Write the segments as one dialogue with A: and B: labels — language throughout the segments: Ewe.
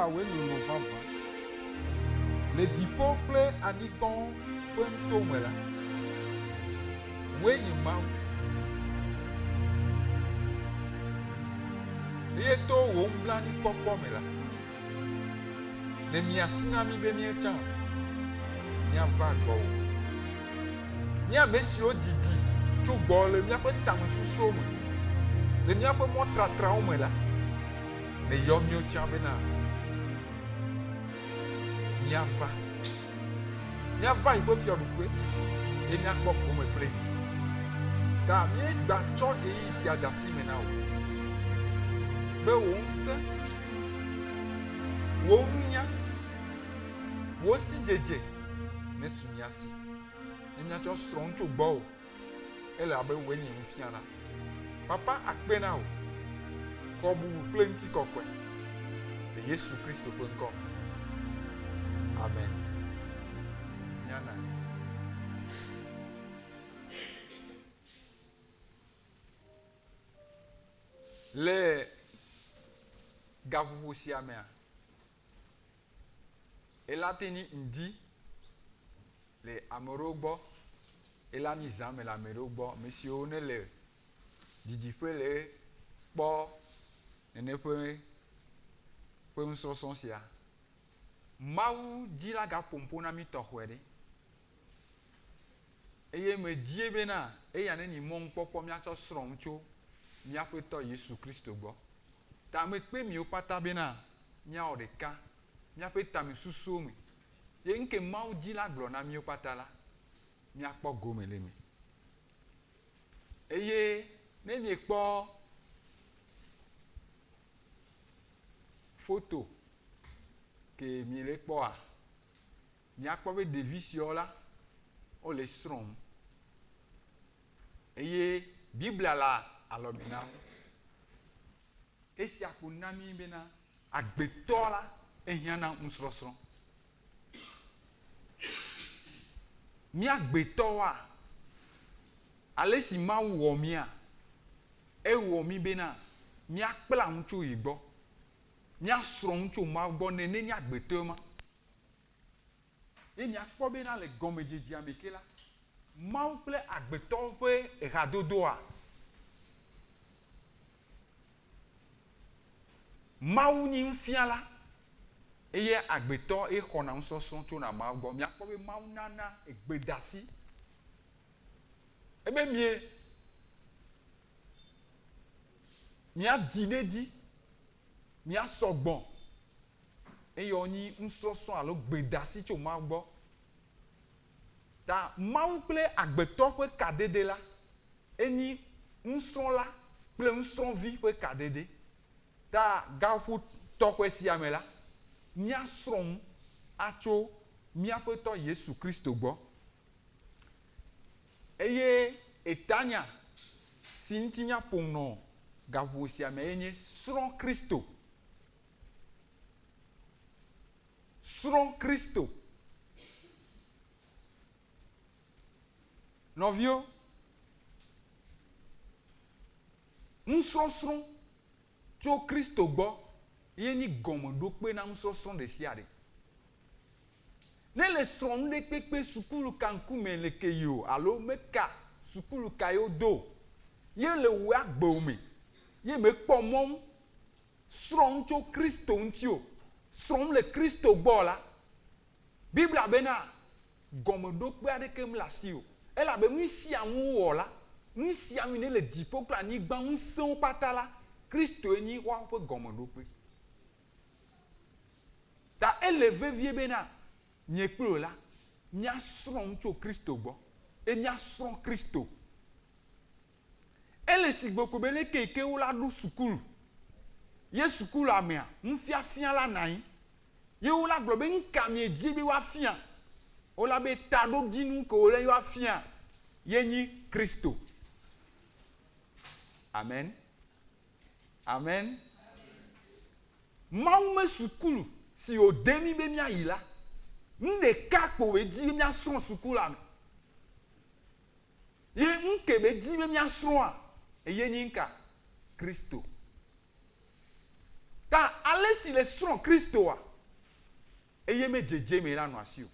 A: Yehowa, wòe lolo vavã. Le dziƒo kple anyigba ƒe nuto me la, wòe nye Mawu. Eye to wò nublanuikpɔkpɔ me la, nèmia asi na mí be míetsã míava gbɔwò. Mí ame siwo didi tso gbɔwò le míaƒe tamesusuwo me, le míaƒe mɔtratrawo me la, nèyɔ míwo tsã bena míava, míava yiƒe fiaɖuƒe eye míakpɔ gome kple yi. Ta míegbatsɔ ɣeyiɣi sia de asi me na wò be wò ŋusẽ, wò nunya, wò sidzedze nesu mía si ne míatsɔ srɔ̃ nu tso gbɔwò. Ele abe wòe nye nufiala. Papa akpe na wò. Xɔ bubu kple ŋutikɔkɔe le Yesu Kristo ƒe ŋkɔ me. Amen. Míana anyi. Le gaƒoƒo sia mea, ela te nyi ŋdi le ame ɖewo gbɔ, ela nyi zã me le ame ɖewo gbɔ. Ame siwo ne le didiƒe le kpɔ nene ƒe ƒe nusɔsrɔ̃ sia. Mawu dzi la gaƒo ŋpo na mí tɔxɔe ɖe. Eye medie bena eya nenyi mɔnukpɔkpɔ míatsɔ srɔ̃ nu tso mía Ƒetɔ Yesu Kristo gbɔ. Ta mekpe miwo kpata bena míawɔ ɖeka míaƒe tamesusuwo me, ye nuke Mawu di la gblɔ na míwo kpata la, míakpɔ gome le eme. Eye ne miekpɔ foto ke miele kpɔa, Míakpɔ be ɖevi siawo la, wole srɔ̃m eye Biblia le alɔme na wo. Esia ko na mí bena agbetɔ la ehiã na nusrɔsrɔ̃. Mía agbetɔwoa, ale si Mawu wɔ mía, ewɔ mí bena míakpla nu tso ye gbɔ, míasrɔ̃ nu tso Mawu gbɔ nene nye agbetɔe ma. Ye miakpɔ bena le gɔmedzedzea me ke la, Mawu kple agbetɔwo ƒe hadodoa, Mawu nyi nufiala eye agbetɔ ye xɔna nusɔsrɔ̃ tsona Mawu gbɔ. Miakpɔ be Mawu nana gbedasi ebe mie miadi ɖe edzi, miasɔ gbɔ. Eya wonyi nusɔsrɔ̃ alo gbedasi tso Mawu gbɔ. Ta Mawu kple agbetɔ ƒe kadede la, enyi nusrɔ̃la kple nusrɔ̃vi ƒe kadede. Ta gaƒoƒo tɔxɛ sia me la, míasrɔ̃ nu atso mía Aƒetɔ Yesu Kristo gbɔ. Eye etanya si ŋuti míaƒo nu nɔ gaƒoƒo sia me ye nye Srɔ̃ Kristo. Srɔ̃ Kristo. Nɔviwo, nusrɔsrɔ̃ tso Kristo gbɔ ye nyi gɔmeɖokpe na nusrɔsrɔ̃ ɖesiaɖe. Ne le srɔ̃ nu ɖe kpekpe sukulu ka ŋkume le ke yi o alo meka sukulu ka ye wodo o, ye le wò agbewò me ye mekpɔ mɔ srɔ̃ nu tso Kristo ŋuti o, srɔ̃ nu le Kristo gbɔ la, Biblia bena, gɔmeɖokpe aɖeke mele asiwò o, elabe nu sia nu wowɔ la, nu sia nu yi ne le dziƒo kple anyigba ŋusẽwo kpata la, Kristoe nyi woawo ƒe gɔmeɖokpe. Ta ele vevie bena nye kple wò la, míasrɔ̃ nu tso Kristo gbɔ, eye míasrɔ̃ Kristo. Ele sigbe ko be leke yi ke wola ɖo sukulu ye sukulua mea, nufiafia la nɔ anyi ye wola gblɔ be nuka miedie be woafia? Wola be taɖodzinu ke wole yewoafia ye nyi Kristo. Amen. Amen. Mawu me sukulu si wòde mí be míayi la, nu ɖeka ko wòdi be míasrɔ̃ sukulua me. Ye ŋke be di be míasrɔ̃a, eye nyi ŋka? Kristo. Ta ale si le srɔ̃ Kristoa, eye me dzedzeme la nɔ asiwò.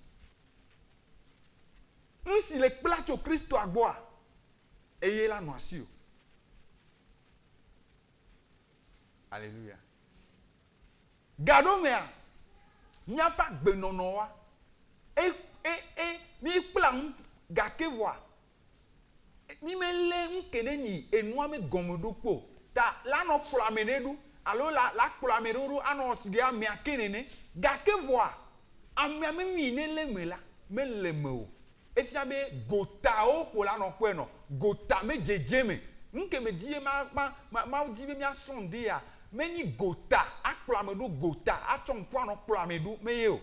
A: Nu si le kpla tso Kristoa gbɔa, eye la nɔ asiwò. Aleluya. Gaɖomea, míaƒe agbenɔnɔa, e, e, e, míekpla nu gake vɔa, mímelé nu ke ne nyi enua me gɔmeɖokpe o. Ta la nɔ kplɔ ame ɖe ɖo alo la, la kplɔ ame ɖewo ɖo anɔ sigbe amea ke nene. Gake vɔa, amea me nu yi ne le eme la, mele eme o. Efia be gotawo ko la nɔ kpɔe nɔ, gota me dzedzeme. Nu ke me di be ma, ma, ma, Mawu di be míasrɔ̃ ŋdi ya, menyi gota akplɔ ame ɖo, gota atsɔ ŋku anɔ kplɔ ame ɖo, meye o.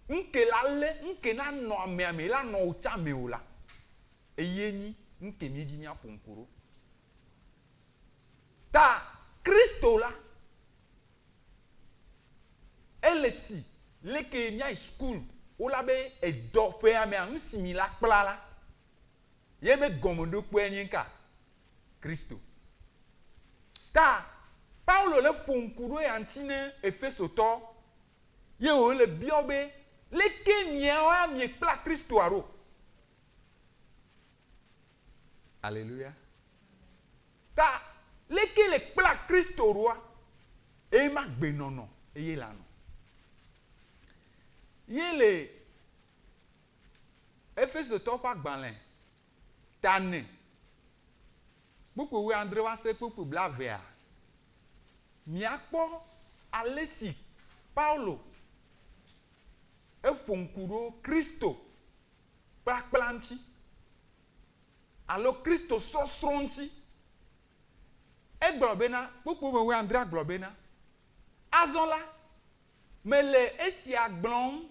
A: Nu ke la lé, nu ke na nɔ amea me, la nɔ wò tsã me o la, eye nyi nu ke míedi míaƒo ŋku ɖo. Ta Kristo la, Ele si leke míayi sukulu wola be edɔ ƒea mea nusi mi la kpla la ye be gɔmeɖokpea nye ŋka? Kristo. Ta Paulo le ƒo ŋku ɖo ya ŋuti ne Efesotɔ ye wòle biɔ be leke miawoa miekpla Kristoa ɖo? Aleluya. Ta leke le kpla Kristo ɖoa, eye ma gbenɔnɔ eye la nɔ. Ye le Efesotɔwo ƒe agbalẽ ta ene kpukpui wuiadre va se kpukpui blaevea, miakpɔ ale si Paulo eƒo ŋku ɖo Kristo kplakpla ŋuti. alo Kristo sɔsrɔ̃ ŋuti. Egblɔ bena, kpukpui me wuiadrea gblɔ bena, Azɔ la, mele esia gblɔm,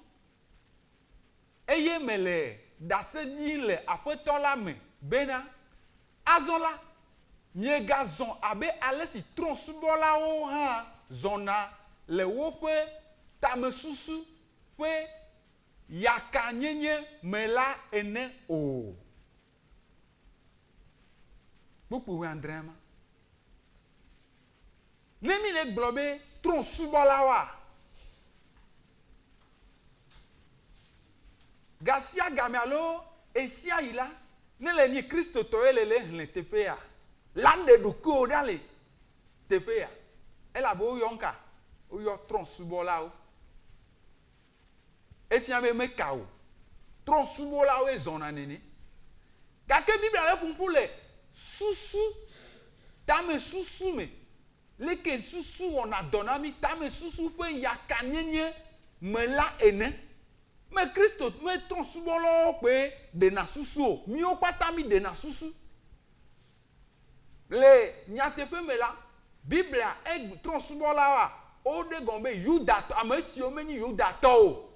A: eye mele ɖase ɖim le Aƒetɔ la me bena, azɔ la, miegazɔ abe ale si trɔ̃subɔlawo hã zɔna le woƒe tamesusu ƒe yakanyenye me la ene o. Kpukpui wuiadrea ma. Ne mi le gblɔ be trɔ̃subɔlawoa, gasiagame alo ɣesiaɣi la, ne le nyi Kristotɔe le le hlẽ teƒea, la ɖe ɖokuiwò ɖa le teƒea, elabe woyɔ ŋka? Woyɔ trɔ̃subɔlawo. Efia be meka o. Trɔ̃subɔlawoe zɔna nene. Gake Biblia le ƒom ƒu le susu, tamesusu me. Leke susu wɔna dɔ na mí, tamesusu ƒe yakanyenye me la ene. Me Kristo, me trɔ̃subɔlawo koe ɖena susu o. Míwo kpata mí ɖena susu. Le nyateƒe me la, Biblia eg trɔ̃subɔlawoa, woɖe gɔme be Yudatɔ, ame siwo menye Yudatɔ o.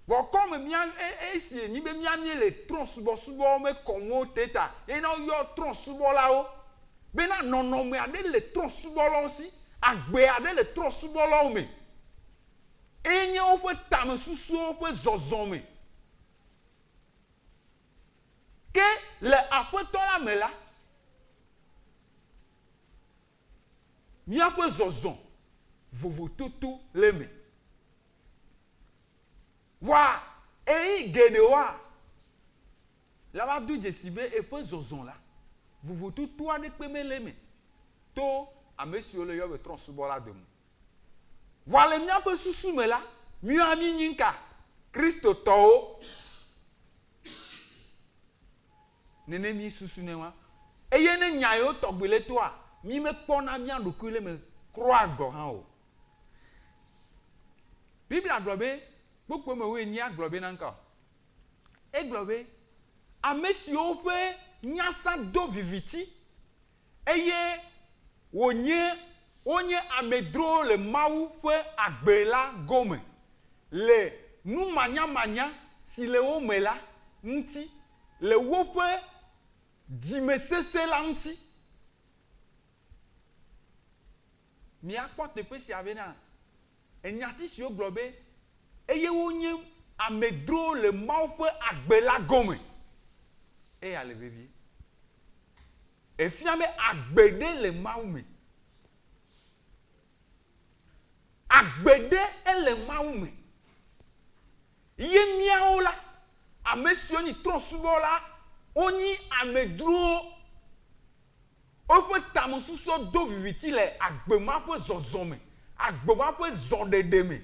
A: Vɔ kɔme mía e esi enyi be mía míele trɔ̃subɔsubɔ me kɔnuwo te ta ye na woyɔ trɔ̃subɔlawo bena nɔnɔme aɖe le trɔ̃subɔlawo si, agbe aɖe le trɔ̃subɔlawo me. Eye nye woƒe tamesusuwo ƒe zɔzɔme. Ke le Aƒetɔ la me la, míaƒe zɔzɔ vovototo le eme. Vɔa ɣeyiɣi geɖewoa, la va do dzesi be eƒe zɔzɔ la, vovototo aɖekpe mele eme to ame siwo le yɔ be trɔ̃subɔla dome o. Vɔa le míaƒe susu me la, míawoa míenyi ŋka? Kristotɔwo. Nene mí susunɛ wa. Eye ne nya yewo tɔgbi le toa, mí mekpɔna mía ɖokui le eme kura gɔ̃ hã o. Biblia gblɔ be, kpukpui me wuienyia gblɔ bena ŋka o? Egblɔ be, ame siwo ƒe nyasã do viviti eye wònye wonye amedzrowo le Mawu ƒe agbe la gome le numanyamanya si le wo me la ŋuti, le woƒe dzimesesẽ la ŋuti. Míakpɔ teƒe sia bena enyati si wogblɔ be eye wonye amedzrowo le Mawu ƒe agbe la gome, eya le vevie. Efia be agbe ɖe le Mawu me. Agbe ɖe ele Mawu me. Ye míawo la, ame siwo nyi trɔ̃subɔla, wonyi amedzrowo. Woƒe tamesusuwo do viviti le agbe ma ƒe zɔzɔ me, agbe ma ƒe zɔɖeɖe me.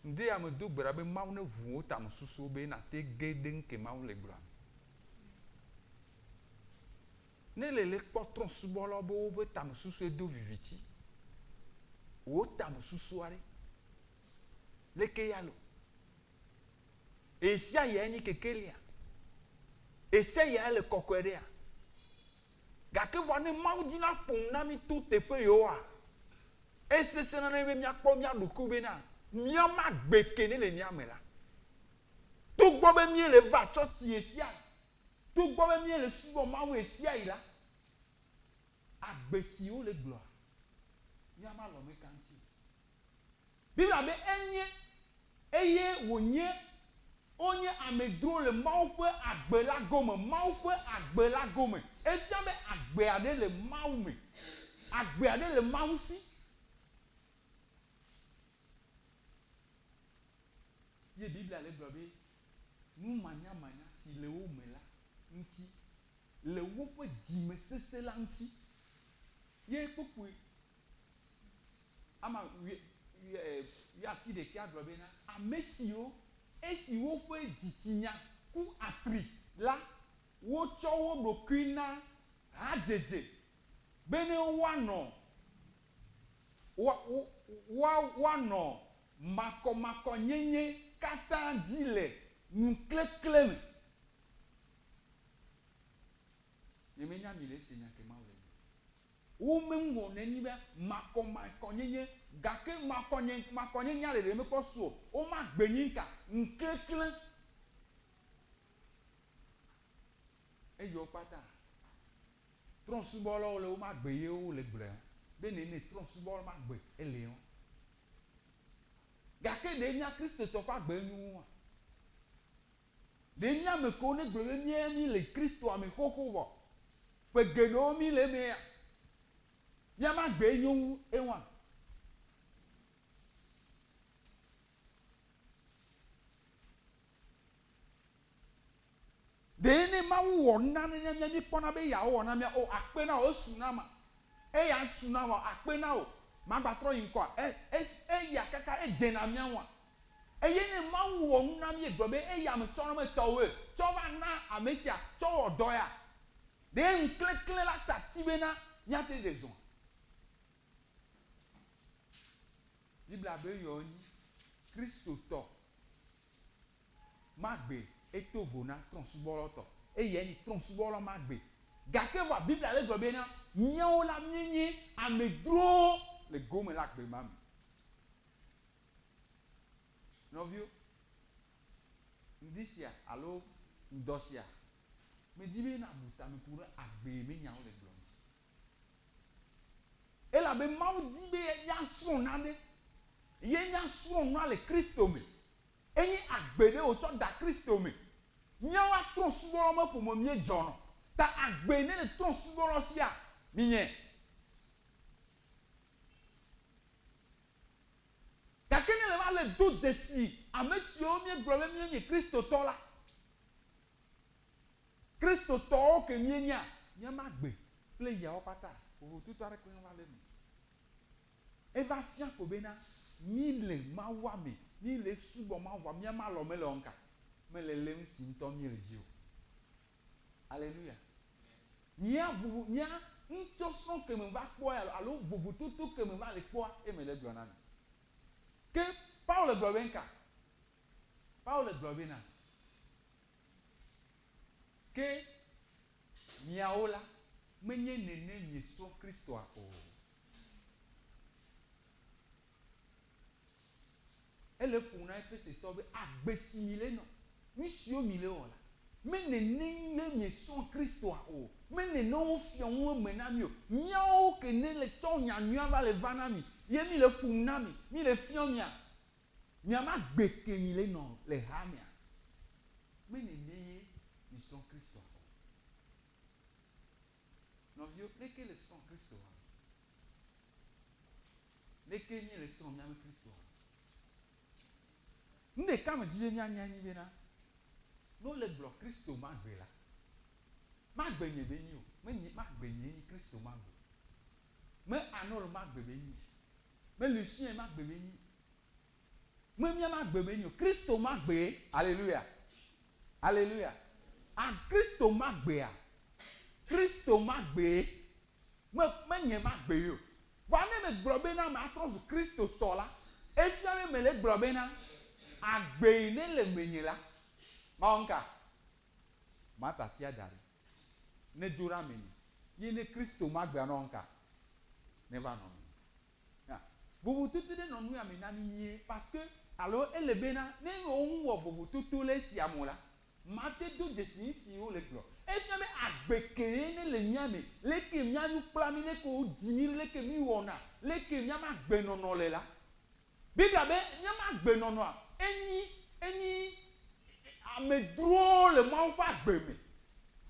A: Ŋdi ya medo gbe ɖa be Mawu neʋu wò tamesusuwo be nàte ge ɖe nuke Mawu le gblɔa me. Ne le le kpɔ trɔ̃subɔlawo be woƒe tamesusue do viviti, wò tamesusua ɖe, leke ya lo? Esia yae nyi kekelia? Esia yae le kɔkɔe ɖea? Gake vɔa ne Mawu dina ƒo nu na mí to teƒe yewoa, esesẽna na mí be míakpɔ mía ɖokui bena míama gbe ke ne le mía me la. Togbɔ be míele va tsɔtsi ɣesiaɣi, togbɔ be míele subɔ Mawu ɣesiaɣi la, agbe si wole gblɔa, míama lɔ meka ŋuti o. Biblia be enye eye wònye wonye amedzro le Mawu ƒe agbe la gome, Mawu ƒe agbe la gome. Efia be agbe aɖe le Mawu me. Agbe aɖe le Mawu si. Ye Biblia le gblɔ be numanyamanya si le wo me la ŋuti, le woƒe dzimesesẽ la ŋuti. Ye kpukpui Ama wuiasiɖekɛa gblɔ bena, Ame siwo, esi woƒe dzitsinya ku atri la, wotsɔ wo ɖokui na hadzedze bene woanɔ, woanɔ makɔmakɔnyenye katã dzi le ŋuklekle me. Nyemenya mi le esi nya ke Mawu le gblɔm. Womeŋɔ nenyi be makɔmakɔnyenye, gake makɔnyemakɔnyenya ɖeɖe mekpɔ su o. Womagbe nyi ŋka? Ŋuklẽklẽ. Eyi wo kpata. Trɔ̃subɔlawo le womagbe ye wole gblɔe be nene trɔ̃subɔlawo magbe ele ɔ. Gake ɖe mía Kristotɔ ƒe agbe nyo ŋua? Ɖe mía ame kewo negblɔ be mía mí le Kristoa me xoxo vɔ ƒe geɖewo mí le emea, mía ma gbe nyo wu ewa? Ɖe ne Mawu wɔ nane na mía, mí kpɔna be ya wɔ na mía, o akpe na wò, esu na ma, eya su na wò, akpe na wò, magbatrɔ yi ŋkɔa, e, e, eya kaka edze na mía ŋua? Eye ne Mawu wɔ nu na mí egblɔ be eya me tsɔ me tɔwoe tsɔ va na ame sia tsɔ wɔ dɔ ya, ɖe ŋuklẽklẽ la ta ti bena míate ɖe zɔa? Biblia be yɔ nyi Kristotɔ magbe eto vo na trɔ̃subɔlawo tɔ eye enyi trɔ̃subɔla magbe. Gake vɔa Biblia le gblɔ bena míawo la míenye amedzrowo le gome le agbe ma me. Nɔviwo, ŋdi sia alo ŋdɔ sia, medi be nàbu tame ku ɖe agbee me nyawo le gblɔ ŋuti. Elabe Mawu di be míasrɔ̃ nane, ye míasrɔ̃ nua le Kristo me. Enye agbe ɖe wòtsɔ da Kristo me. Míawoa trɔ̃subɔlawo me ƒome míedzɔnɔ. Ta agbe ne le trɔ̃subɔlawo sia, minyae. Gake ne le va le do dzesi ame siwo míegblɔ be míenye Kristotɔ la, Kristotɔwo ke míenyea, míama gbe kple yawo kpata, vovototo aɖeke meva le eme o. Eva fia ko bena míle Mawua me, míle subɔ Mawu vɔa míama alɔ mele wɔm ka? Mele lém si ŋutɔ míele dzi o. Aleluya. Mía vovo, mía ŋutsɔsrɔ̃ ke me va kpɔa alo, alo vovototo ke me va le kpɔa, eme le gblɔ na mi. Ke Paulo gblɔ be ŋka? Paulo gblɔ bena, Ke miawo la, menye nene miesrɔ̃ Kristoa o. Ele ƒom na Efesotɔwo be, Agbe si mile nɔ, nu siwo mile wɔ la, me nene ye miesrɔ̃ Kristoa o, me nene wofiɔ nu eme na mi o. Míawo ke ne le tsɔ nya nyuia va le va na mi, ye mile ƒom na mi, mile fiɔ mia, miame agbe ke mile nɔ le hamea. Me nene ye. misrɔ̃ Kristoa o. Nɔviwo, leke le srɔ̃ Kristoa? Leke míele srɔ̃ míaƒe Kristoa? Nu ɖeka me dzi be míanya nyi bena, ne wole gblɔ Kristo magbe la, magbe nye be nyi o, menye magbe nye nyi Kristo magbe. Me Arnold magbe be nyi. Me Lucien magbe be nyi. Me mía magbe be nyi o. Kristo magbe. Aleluya. Aleluya. A Kristo magbea. Kristo magbe. Me menye magbe ye o. Vɔa ne megblɔ bena matrɔ zu Kristotɔ la, efia be mele gblɔ bena agbe yi ne le menye la, mawɔ nuka? Mata tia da ɖi. Ne dzo ɖe amenye. Ye ne Kristo magbea nɔ nuka? Neva nɔ menye. Ya. Vovototo ɖe nɔ nuya me na mí nyuie parce que alo ele bena ne wo ŋu wɔ vovototo le esia me o la, Mate do dzesi nusi wole gblɔ. Efia be agbe kee ne le mía me, leke mía nukpla mí, leke wodzi mí, leke mí wɔna, leke míaƒe agbenɔnɔ le la. Biblia be míaƒe agbenɔnɔa enyi enyi amedzrowo le Mawu ƒe agbe me.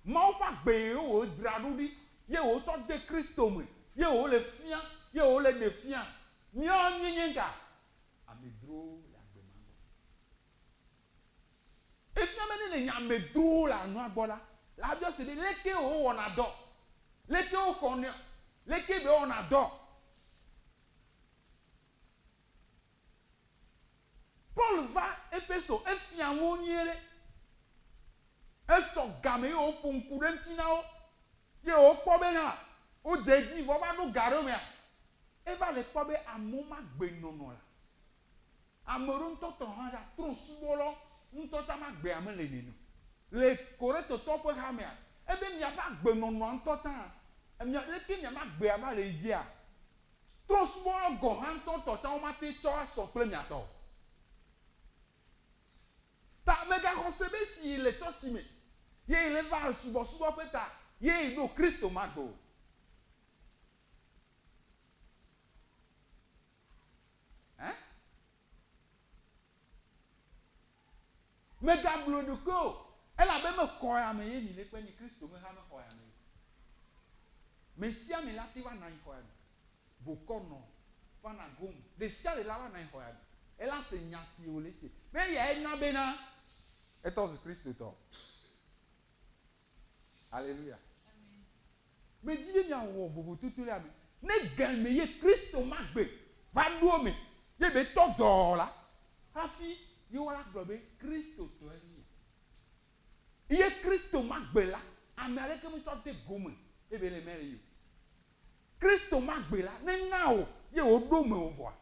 A: Mawu ƒe agbe ye wòdzra ɖo ɖi, ye wòtsɔ de Kristo me, ye wòle fia, ye wòle ɖe fia. Míawo míenye ŋka? Amedzrowo le agbe ma gbɔ. Efia be ne le nya me doo le anua gbɔ la, la biɔ se be leke wowɔna dɔ, leke woxɔnɛ, leke be wɔna dɔ. Paul va Efeso, efia wo nyuie ɖe. Etsɔ game ye wòƒo ŋku ɖe ŋuti na wo ye wokpɔ bena wodze edzi vɔ va ɖo ga ɖe mea, eva le kpɔ be amewo magbe nɔnɔ la. Ame ɖewo ŋutɔ tɔ hã ɖa, trɔ̃subɔlawo ŋutɔ tsã ma gbea mele nene o. Le Korintotɔwo ƒe hamea, ebe miaƒe agbenɔnɔa ŋutɔ tsã, mia, leke miaƒe agbea va le dzia, trɔ̃subɔlawo gɔ̃ hã ŋutɔ tɔ tsã womate tsɔ asɔ kple mia tɔ o. Ta mègaxɔ se be esi yele tsɔtsi me ye yele va subɔsubɔƒe ta ye yeɖo Kristo magbe o. Ɛ? Mègablu eɖokui o, elabe mexɔ ame ye mi le kpe nyi Kristo me ha mexɔ ame ye. Mesiame la te va nanyi xɔ ame. Bokɔnɔ, fana gom, ɖesiaɖe la va nanyi xɔ ame. Ela se nya si wòle se. Be eyae na bena etɔ zu Kristotɔ. Aleluya. Medi be miawɔ vovototo ɖe ame. Ne game ye Kristo magbe va ɖo eme ye be tɔ dɔ la, hafi ye wola gblɔ be Kristotɔe nye. Ye Kristo magbe la, ame aɖeke metsɔ de gome ye be le mɛ yi o. Kristo magbe la, ne na wò ye wòɖo me o vɔa,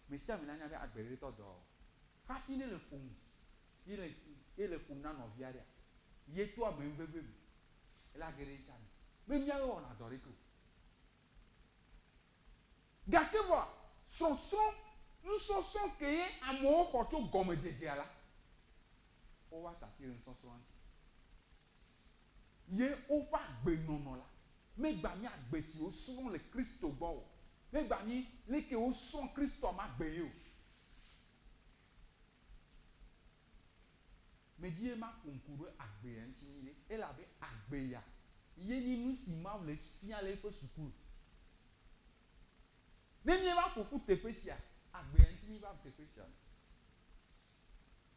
A: Mesia me nanya be agbe ɖe tɔ dɔ o. Hafi ne le ƒom ye le ye le ƒom na nɔvi aɖea, ye to ame ŋuveve me. Ela ge ɖe etsa me. Be míawo wɔna dɔ ɖeke o. Gake vɔa, srɔsrɔ̃, nusɔsrɔ̃ ke ye amewo xɔ tso gɔmedzedzea la, wova tsi asi ɖe nusɔsrɔ̃a ŋuti. Ye woƒe agbenɔnɔ la megba nye agbe si wosrɔ̃ le Kristo gbɔ o. Megba nye leke wosrɔ̃ Kristoa me agbe ye o. Medi be maƒo ŋku ɖe agbe ya ŋuti nyuie elabe agbe ya ye nye nu si Mawu le fia le eƒe sukulu. Ne míeva ƒo ƒu teƒe sia, agbe ya ŋuti míeva teƒe sia.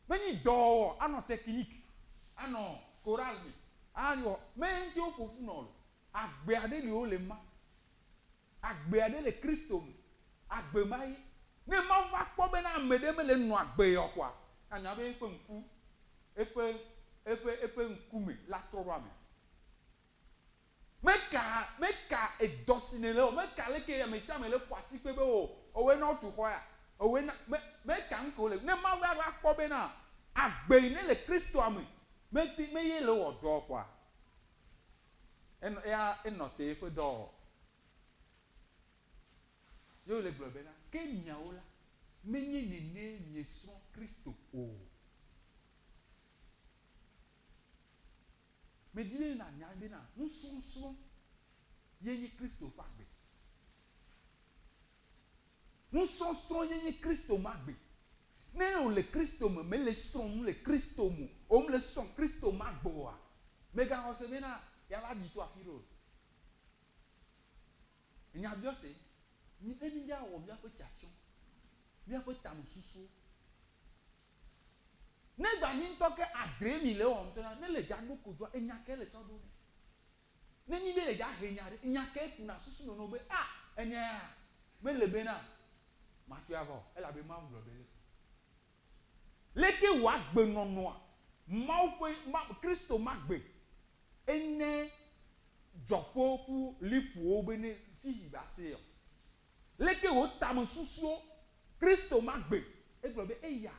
A: Menyi dɔwɔwɔ anɔ tekiniki, anɔ koral me, anɔ me ŋuti woƒo ƒu nɔ lo. Agbe aɖe li wole ma. Agbe aɖe le Kristo me. Agbe ma ye. Ne Mawu va kpɔ bena ame ɖe mele nɔ agbe ya o kɔa, anya be eƒe ŋku, eƒe, eƒe, eƒe ŋkume la trɔ ɖo amea. Meka, meka edɔ si nèle o, meka leke ame sia ame le ƒo asi kpe be o, ewɔe na wotu xɔ ya, ewɔe na, me, meka nu ke wole. Ne Mawu ava kpɔ bena agbe yi nele Kristoa me, mete, meye le wɔ dɔ kɔa, enɔ, eya enɔ te eƒe dɔwɔwɔ. Ye wole gblɔ bena, ke miawo la, menye nenee miesrɔ̃ Kristo o. Medi be nànya bena nusɔsrɔ̃ ye nye Kristo ƒe agbe. Nusɔsrɔ̃ ye nye Kristo ƒe agbe. Ne wò le Kristo me, mele srɔ̃ nu le Kristo me o, mele srɔ̃ Kristo ma gbɔ oa, mègaxɔ se bena yeava ɖi to afi ɖe o. Nyabiɔse, Ne míawɔ míaƒe tiatia, míaƒe tamesusuwo, ne gba nyi ŋutɔ ke adree mi le ewɔm ŋutɔ la, ne le dza ɖo kodzoa, enya kae le tsɔ ɖo nɛ? Ne nyi be le dza he nya ɖe, enya kae kuna susu me nɔ be, a, enya ya, mele bena matsɔe ava o, elabe Mawu gblɔ be leke. Leke wò agbenɔnɔa, Mawu ƒe, ma, Kristo magbe ene dzɔƒewo ku liƒowo be ne fiyi ba se ɔ? Leke wò tamesusuwo, Kristo magbe, egblɔ be eya.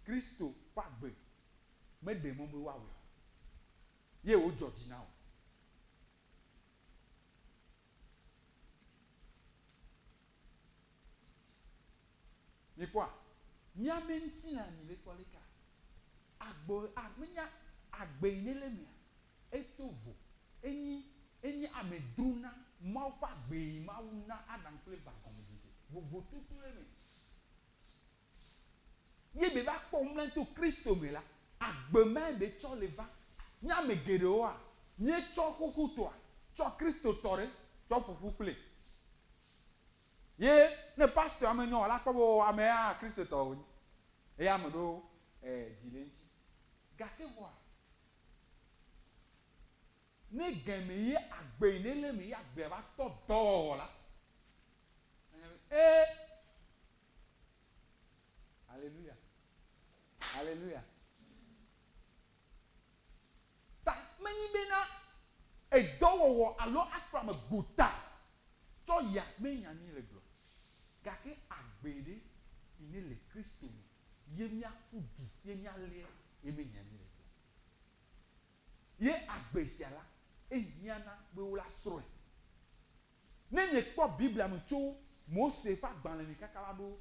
A: Kristo ƒe agbe meɖe mɔ be woawɔe o, ye wòdzɔ dzi na wò. Mikpɔa? Míame ŋutilã mi le kpɔ leka? Agbe, a, menya agbe yi ne le mea, eto vo. Enyi, enye amedro na Mawu ƒe agbe yi Mawu na Adam kple Eva gɔmedzedze. Vovototo le eme. Ye be va kpɔ mlɔe to Kristo me la, agbe mae be tsɔ le va. Mía ame geɖewoa, míetsɔ xoxotɔa tsɔ Kristotɔ ɖe tsɔ ƒoƒu kple. Ye ne pastor ame nyɔ la kpɔ be o ame ya Kristotɔ wònye. Eye ame ɖewo eh, dzi le eŋuti. Gake vɔa, ne game ye agbe yi ne le eme ye agbea va tɔ dɔwɔwɔ la, anya be ee, Aleluya. Aleluya. Ta menyi bena edɔwɔwɔ alo akplɔ ame gota tsɔ ya menya mi le gblɔ. Gake agbe ɖe yi ne le Kristo me ye míaku du ye míalia ye menya mi le gblɔ. Ye agbe sia la ehiãna be wola srɔ̃e. Ne miekpɔ Biblia me tso Mose ƒe agbalẽ me kaka va ɖo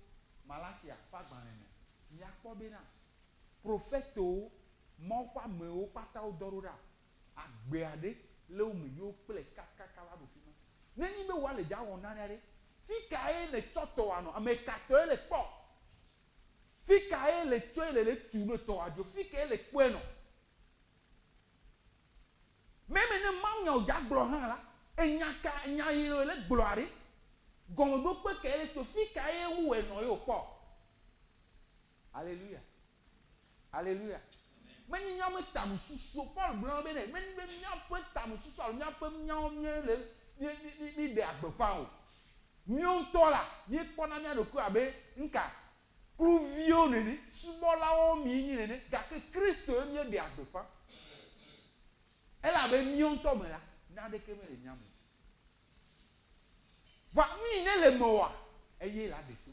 A: Malaxia ƒe agbalẽ mea, miakpɔ bena profetowo, Mawu ƒe amewo kpata wodɔ ɖo ɖa, agbe aɖe le wo me ye wokplɔe kakaka va ɖo fi ma. Nenye be wòa le dza wɔ nane aɖe, fi kae nètsɔ tɔwòa nɔ? Ame ka tɔe le kpɔ? Fi kae le tsɔe le le tu ne tɔwòa dzo? Fi kae le kpɔe nɔ? Meme ne mawunya wòdze agblɔ hã la, enya ka nya yi le gblɔa ɖe? Gɔmeɖokpe kae le tso? Fi kae wowɔe nɔ ye wòkpɔ? Aleluya. Aleluya. Menye míaƒe tamesusuwo, Paul gblɔ be ne menye be míaƒe tamesusu alo míaƒe nyawo míele mí mí míɖea gbeƒã o. Míawo ŋutɔ la, míekpɔna mía ɖokui abe nuka? Kluviwo nene, subɔlawo míenye nene, gake Kristoe míeɖea gbeƒã. Elabe míawo ŋutɔ me la, naneke mele mía me o. Vɔa nu yi ne le mewòa, eye la ɖe to.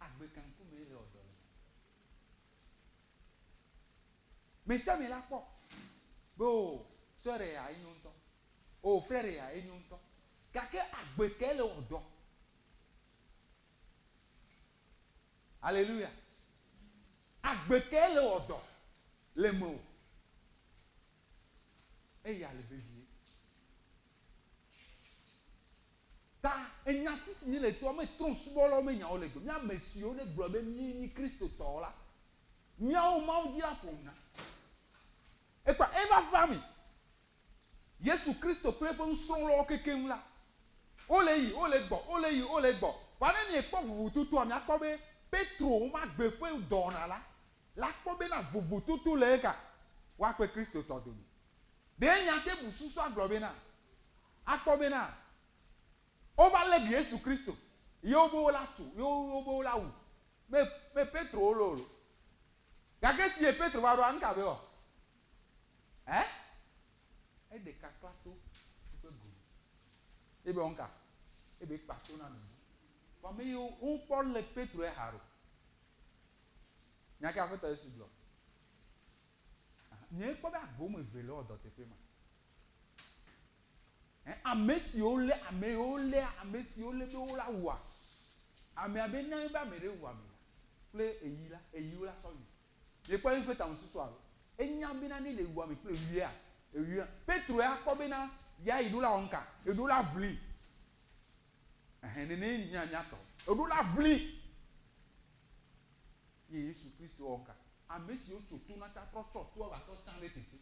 A: Agbe ka ŋkume le wɔ dɔ le? Mesiame la kpɔ be o sœur ya enyo ŋutɔ, o frère ya enyo ŋutɔ. Gake agbe kae le wɔ dɔ? Aleluya. Agbe kae le wɔ dɔ le mewò? Eya le vevie. Ta enyati si míele toa me trɔ̃subɔlawo me nyawo le gbe. Mía ame siwo ne gblɔ be míenyi Kristotɔwo la, míawo Mawu dzi la ƒom na. Ekpa eva va me. Yesu Kristo kple eƒe nusrɔ̃lawo kekeŋ la, wole yi, wole gbɔ, wole yi, wole gbɔ. Vɔa ne miekpɔ vovototoa, miakpɔ be Petro womagbe ƒe dɔwɔna la, la kpɔ bena vovototo le eka woa kple Kristotɔ dome. Ɖe miate ŋu susu agblɔ bena, akpɔ bena wova lé Yesu Kristo ye wobe wola tso, ye wobe wola wu. Me, me Petro wolo o. Gake esi ye Petro va ɖoa, nuka be wɔ? Ɛ? Eɖe kakla to eƒe go me. Ebe wɔ nuka? Ebe kpa to na nubu. Vɔ ame yiwo wokpɔ lé Petro ya haɖe o. Nya ke Aƒetɔ Yesu gblɔ. Nye kpɔ be agbo me ve le wɔ dɔ teƒe ma. Ɛ, ame siwo lé, ame yiwo léa, ame siwo lé be wola wua amea be ne be ame ɖe wu ame la kple eyi la, eyiwo la tsɔ yi. Miekpɔ eƒe tamesusu alo? Enya bena ne le wu ame kple ewuia, ewuia. Petro ya kpɔ bena Ya yi ɖo la wɔ nuka? Eɖo la ʋli. Ɛhɛn nene nya nya tɔ. Eɖo la ʋli. Ye Yesu Kristo wɔ nuka? Ame siwo tso to na tsa trɔ tsɔ toa va tɔ tsã ɖe teƒe.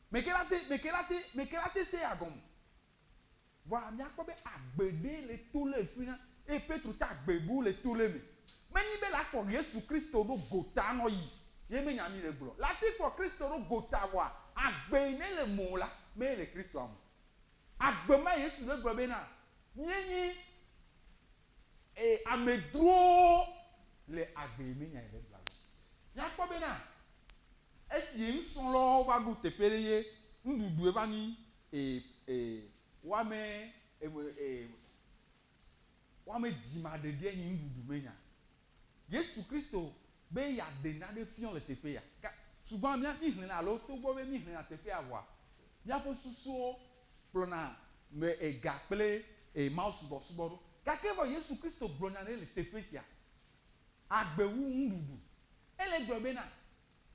A: Meke la te, meke la te, meke la te se ya gɔme. Vɔa míakpɔ be agbe ɖe le to le fi na eye Petro tsa agbe bu le to le me. Menyi be la kplɔ Yesu Kristo ɖo gota nɔ yi ye menya mi le gblɔ. La te kplɔ Kristo ɖo gota vɔa agbe yi ne le mo la mee le Kristoa me. Agbe ma Yesu le gblɔ bena míenyi e amedzrowo le agbe yi menya yi le gblɔa gbɔ. Míakpɔ bena esi ye nusrɔ̃lawo va ɖo teƒe ɖe ye nuɖuɖue va nyi e e woame eme e woame dzimaɖeɖie nyi nuɖuɖu me nya. Yesu Kristo be yeaɖe nane fiɔ le teƒe ya. Ga sugbɔa mía mí xlẽna alo togbɔ be mí xlẽna teƒe ya vɔa, míaƒe susuwo kplɔna me ega kple e Mawu subɔsubɔ ɖo. Gake vɔ Yesu Kristo gblɔ nya ɖe le teƒe sia. Agbe wu nuɖuɖu. Ele gblɔ bena,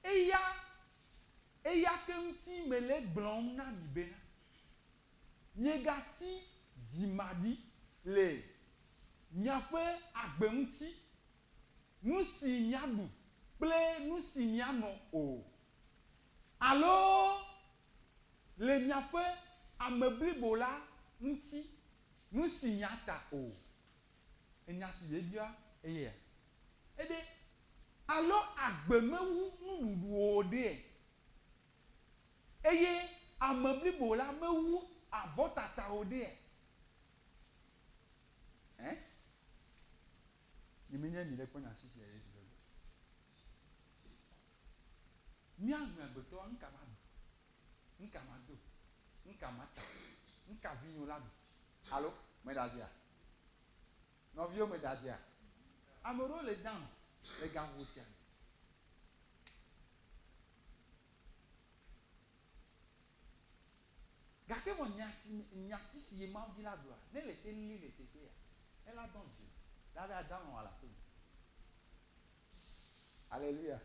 A: Eya Eya ke ŋuti mele egblɔm na mi bena, Miegatsi dzimaɖi le miaƒe agbe ŋuti, nu si miaɖu kple nu si miano o, alo le miaƒe ame blibo la ŋuti, nu si miata o. Enya si yebia eyea? Eɖe, alo agbe mewu nuɖuɖu o ɖee? Eye ame blibo la mewu avɔtata o ɖee? Ɛ? Nye menye mi ɖe kpɔ nya si sia Yesu ɖe gblɔ. Mía ame agbetɔa, nuka maɖu? Nuka mado? Nuka mata? Nuka vinyewo la ɖu? Alo meɖadzea? Nɔviwo meɖadzea? Ame ɖewo le down le gaƒoƒo sia me. Gake vɔ nyati, nyati si ye Mawu dzi la gblɔa, ne le te li le teƒe ya, ela dɔn dzi o, la be ada lɔ̃ ala to me. Aleluya.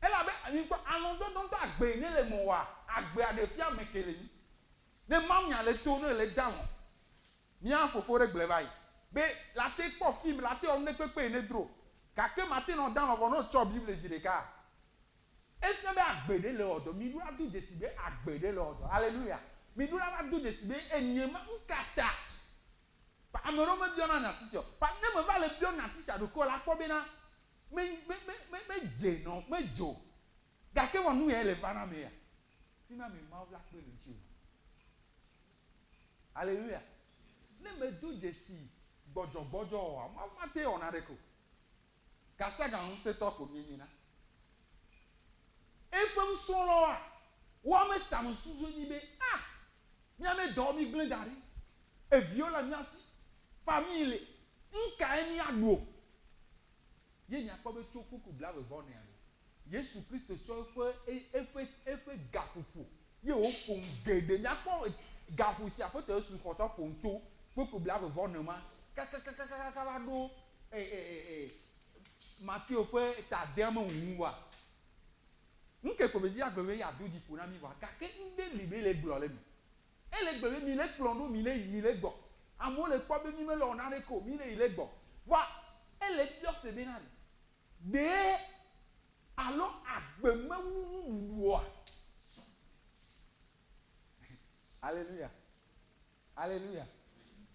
A: Elabe mikpɔ alɔ̃dɔdɔ ŋutɔ agbe ne le mɔwòa, agbea ɖe fia ame ke le nyi. Ne Mawu le to ne le da lɔ̃. Mía fofo ɖe gblɔe va yi be, Late kpɔ film, late wɔ nuɖe kpekpe ne dro, gake mate nɔ da lɔ̃ vɔ ne wotsɔ Bible zi ɖeka. Efia be agbe ɖe le wɔ dɔ. Miɖo la do dzesi be agbe ɖe le wɔ dɔ. Aleluya. Miɖo la va do dzesi be enye ma ŋkata. Ba ame ɖewo mebiɔna nyati sia o. Ba ne meva le biɔ nyati sia ɖokuiwò la, akpɔ bena me, me, me, me, medze nɔ, medze o. Gake vɔ nu yae le va na ame ya. Fi ma me Mawu la kpe ɖe ŋutiwò. Aleluya. Ne medo dzesi gbɔdzɔgbɔdzɔ oa, Mawu mate wɔ naneke o. Gasiaga ŋusẽtɔ ko míenye na. Eƒe nusrɔ̃lawoa, woame tamesusu nyi be, Ah, míame dɔ mí gblẽ da ɖi. Eviwo le mía si, famille le, nukae míaɖu o? Ye miakpɔ be tso kpukpu blave vɔ nea me, Yesu Kristo tsɔ eƒe, eƒe, eƒe gaƒoƒo ye wòƒo nu geɖe. Miakpɔ gaƒo si Aƒetɔ Yesu xɔ tsɔ ƒo nu tso kpukpu blave vɔ ne ma kakakakaka va ɖo e, e, e, e, Mateo ƒe ta adea me ŋu wa. Nu ke ko be agbe be yeado dzi ƒo na mi vɔa, gake ŋɖe li be le gblɔ le me. Ele gblɔ be mi le kplɔ ɖo, mi le yi, mi le gbɔ. Amewo le kpɔ be mi mele wɔ naneke o, mi le yi le gbɔ. Vɔa ele biɔ se bena ɖe, ɖee alo agbe mewu nuɖuɖu oa? Aleluya. Aleluya.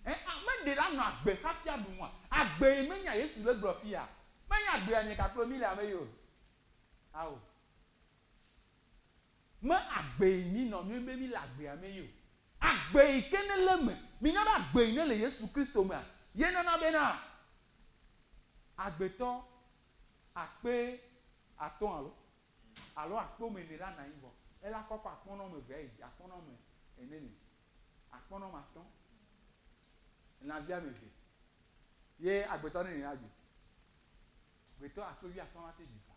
A: Ɛ, ame ɖe la nɔ agbe hafi aɖu nua. Agbe yi menya Yesu le gblɔ fiya. Menya agbea nye kaklo mi le ame yi o. Ao. Me agbe yi mi nɔ mi be mi le agbea me yi o. Agbe yi ke ne le eme. Mi nya be agbe yi ne le Yesu Kristo mea, ye nana bena agbetɔ akpe atɔ̃ alo alo akpe ome ene la nɔ anyi vɔ ela kɔkɔ akpɔnɔ ome eve ayi dzi, akpɔnɔ ome ene ne akpɔnɔ ome atɔ̃, lãvi ame eve ye agbetɔ nene la dzi. Agbetɔ akpe wuiatɔ̃ la te dzi fa.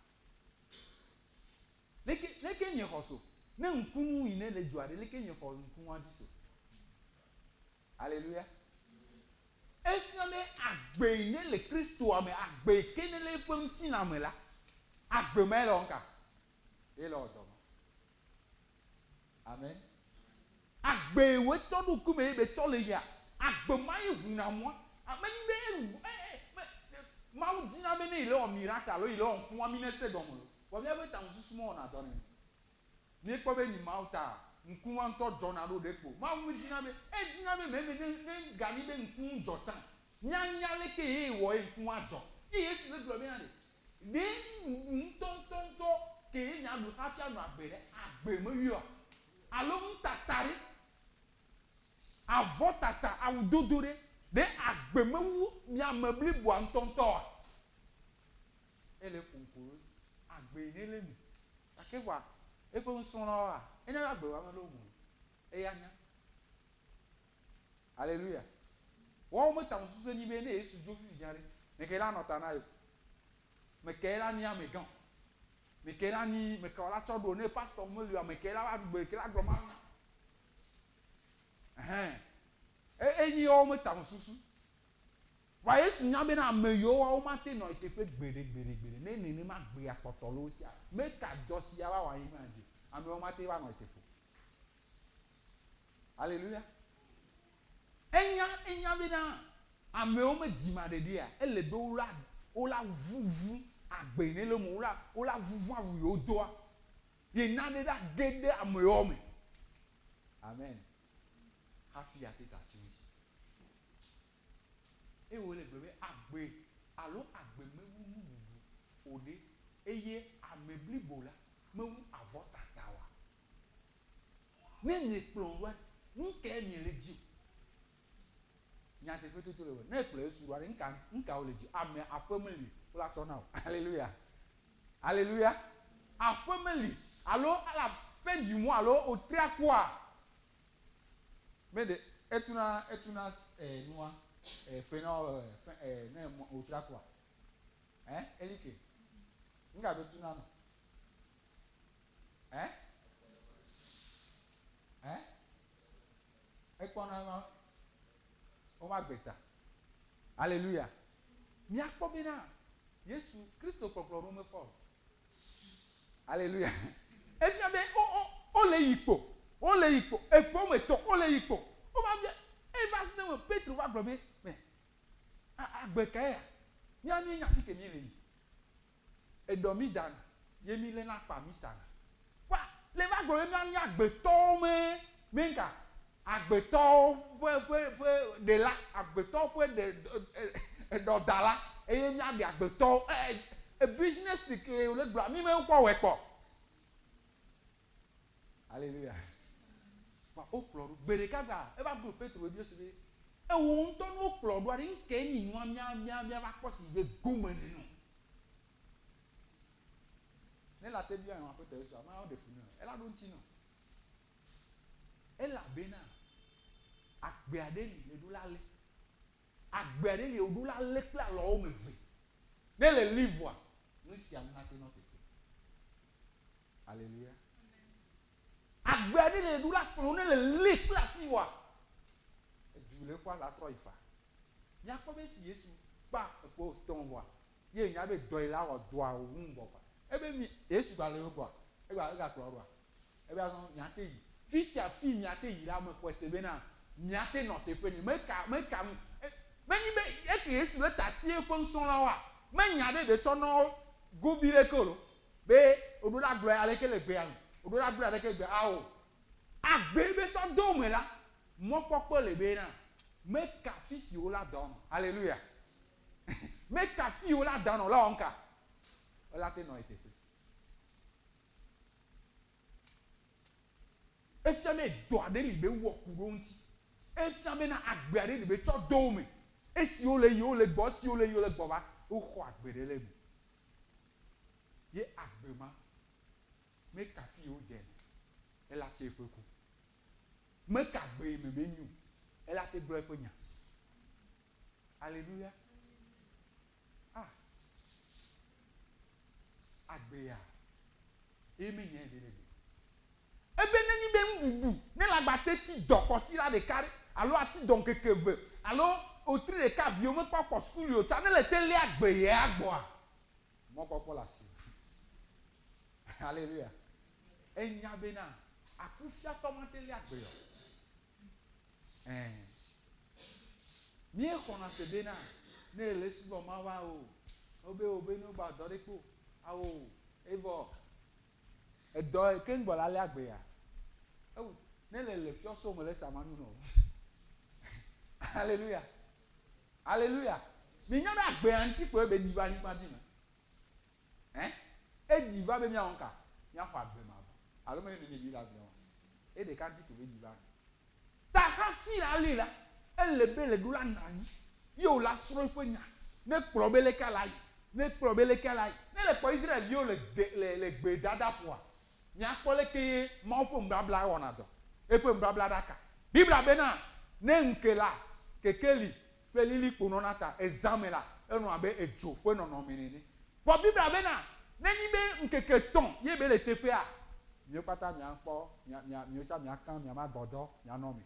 A: Leke, leke miexɔ so? Ne ŋkunu yi ne le dzoa ɖe, leke miexɔ ŋkunua dzi so? Aleluya. Efia be agbe yi ne le Kristoa me, agbe yi ke ne le eƒe ŋutilã me la, agbe ma ye le wɔm ka? Ye le wɔ dɔ ma. Amen. Agbe wòe tsɔ ɖo ŋkume ye be tsɔ le yia, agbe ma ye ʋuna mɔa. Menyi be e, e, me, Mawu dina be ne yi le wɔ miracle alo yi le wɔ ŋkua mi ne se gɔme o. Vɔ míaƒe tamesusu mewɔna dɔ nene. Míekpɔ be nyi Mawu ta ŋkua ŋutɔ dzɔna ɖo ɖe kpo. Mawu medina be, edina be meme ne, ne ganyi be ŋku dzɔ tsã, míanya leke ye wɔ ye ŋkua dzɔ. Ye Yesu le gblɔ bena ɖe, ɖe nuɖuɖu ŋutɔŋutɔŋutɔ ke ye miaɖu hafi anɔ agbe ɖe, agbe meyɔa? Alo nutata ɖe, avɔtata, awudodo ɖe, ɖe agbe mewu mia ame bliboa ŋutɔŋutɔ oa? Ele ƒo ŋku ɖo agbee ne le eme. Gake vɔa, eƒe nusrɔ̃lawoa, enya be agbe va mele wo me o. Eya nya. Aleluya. Woawo me tamesusu enyi be ne Yesu dzo fifi dzã ɖe, meke la nɔ ta na yewo. Meke la nyi amegã o. Meke la nyi meke la tsɔ ɖo ne pastor meli oa, meke la va gbe, ke la gblɔ Mawu nya. Ɛhɛn. E, enyi woawo me tamesusu. Vɔa Yesu nya bena ame yiwo woawo mate nɔ eteƒe gbeɖe gbeɖe gbeɖe ne nenema gbea kpɔtɔ le wo sia. Meka dɔ sia va wɔ anyigba dzi o. Amewo mate va nɔ eteƒe o. Aleluya. Enya, enya bena amewo me dzima ɖeɖia, ele be wola, wola vuvu agbe ne le me, wola, wola vuvu awu yiwo doa. Ye nane ɖa ge ɖe amewo me. Amen. Hafi ate ta tsi ŋuti. Eye wole gblɔ be agbe alo agbe mewu nuɖuɖu o ɖe, eye ame blibo la mewu avɔtata oa? Ne miekplɔ ɖoa, nu kae miele dzi o? Nyateƒe toto le wɔ. Ne ekplɔ Yesu ɖoa, nu ka nu ka wole dzi? Ame aƒe meli wola tsɔ na o. Aleluya. Aleluya. Aƒe meli alo ala fin du mois alo wotria kua Me ɖe etuna etuna eh, nua eh, fe na eh, fe eh, ne wotria kua. Eh, elike. Nga be tuna no. Eh? Eh? Ekpɔna ma woma gbeta. Aleluya. Míakpɔ bena Yesu Kristo kplɔkplɔ ɖo mefɔ o. Aleluya. Efia be wo wo wole yi kpo. Wole yi kpo. Eƒe me tɔ wole yi kpo. Wova bia eva ne me Petro va gblɔ be mɛ agbe kae ya? Mía míenya fi ke míele yi. Eɖɔ mí dana ye mí léna kpa mí sana. Kpɔa, le va gblɔ be mía nyi agbetɔwo me, me ŋka? Agbetɔwo ƒe, ƒe, ƒe ɖela, agbetɔwo ƒe ɖe, eɖɔdala eye mía ɖe agbetɔwo. E, e, business ke wole gblɔa, mí me kpɔ wɔe kpɔ. Aleluya. Kpɔa, wokplɔ ɖo. Gbe ɖeka gbea, eva glo Petro ebiɔ se be, ewò ŋutɔ ne wokplɔ ɖoa ɖe, ŋkɛ nyi nua mía, mía, míava kpɔ si be gome nènɔ? Ne la te biɔ Aƒetɔ Yesu, ame aɖe fu nɛ o. Ela ɖo ŋuti nɔ. Elabena agbe aɖe li le ɖo la lé. Agbe aɖe li wòɖo la lé kple alɔwo me ve. Ne le li vɔa, nu sia nu nate nɔ teƒe. Aleluya. Agbe aɖe li ɖo la kplɔ ne le lé kple asi vɔa, edu le ƒua la trɔ yi fa. Míakpɔ be esi Yesu kpa eƒe tɔn vɔa, ye nya be dɔ yi la wɔ dɔa wòwu ŋgɔ kɔa. Ebe mi Yesu gba le wo gbɔa, egba egakplɔ wo ɖoa. Ebe azɔ miate yi. Fi sia fi miate yi la, mexɔe se bena miate nɔ teƒe nɛ. Meka meka menyi be eke Yesu le ta ti eƒe nusrɔ̃lawoa, menya ɖe ɖe tsɔ nɔ wo gobi ɖeke o lo. Be woɖo la gblɔe aleke le gbea me, woɖo la gblɔe aleke le gbea ao. Agbe be tsɔ do me la, mɔkpɔkpɔ le bena meka fi si wola dɔ nɔ. Hallelujah. Meka fi wola dɔ nɔ la wɔ ŋka. Ela te nɔ eteƒe. Efia be dɔ aɖe li be wɔ ku ɖo ŋuti. Efia bena agbe aɖe li be tsɔ do wo me. Esi wole yi wole gbɔ, esi wole yi wole gbɔ va, woxɔ agbe ɖe le eme. Ye agbe ma, meka fi wode nɔ, ela tse eƒe ku. Meka gbe me be nyo, ela te gblɔ eƒe nya. Aleluya. Ah. Agbea, ye menyae be le gbe. Ebe nenyi be nuɖuɖu ne le agba te ti dɔ kɔsiɖa ɖeka ɖe alo ati dɔ ŋkeke eve alo wetri ɖeka viwo mekpɔ kpɔ sukuli o tsa ne le te lé agbe yea gbɔa, mɔkpɔkpɔ le asiwò. Haleluya. Enya bena akufiatɔ mate lé agbe o. Ɛɛ. Míexɔna se bena ne èle esubɔ Mawua o, wobe wobe ne wogba dɔ ɖe kpo ao evɔ edɔ keŋ gbɔ la lé agbea. Ewu ne le le fiɔso me le samanu nɔ. Aleluya. Aleluya. Minya be agbea ŋuti kpoe be ɖi va anyigba dzi me. Ɛ? Eɖi va be míawɔ nuka? Míaxɔ agbe mavɔ. Alo menye nenye Biblia gblɔe oa? Ye ɖeka ŋuti ko be ɖi va me. Ta hafi la li la, ele be le ɖo la nɔ anyi ye wòla srɔ̃ eƒe nya, ne kplɔ be leke la yi, ne kplɔ be leke la yi. Ne le kpɔ Israelviwo le de, le, le gbedadaƒoa, miakpɔ leke ye Mawu ƒe nubabla wɔna dɔ, eƒe nubabla ɖaka. Biblia bena, Ne ŋke la, kekeli kple lilikpo nɔna ta, ezã me la, enɔ abe edzo ƒe nɔnɔme nene. Vɔ Biblia bena, nenyi be ŋkeke etɔ̃ ye be le teƒea, miwo kpata miakpɔ, mia, mia, miwo tsã miakã, miamagbɔdɔ, mianɔ eme.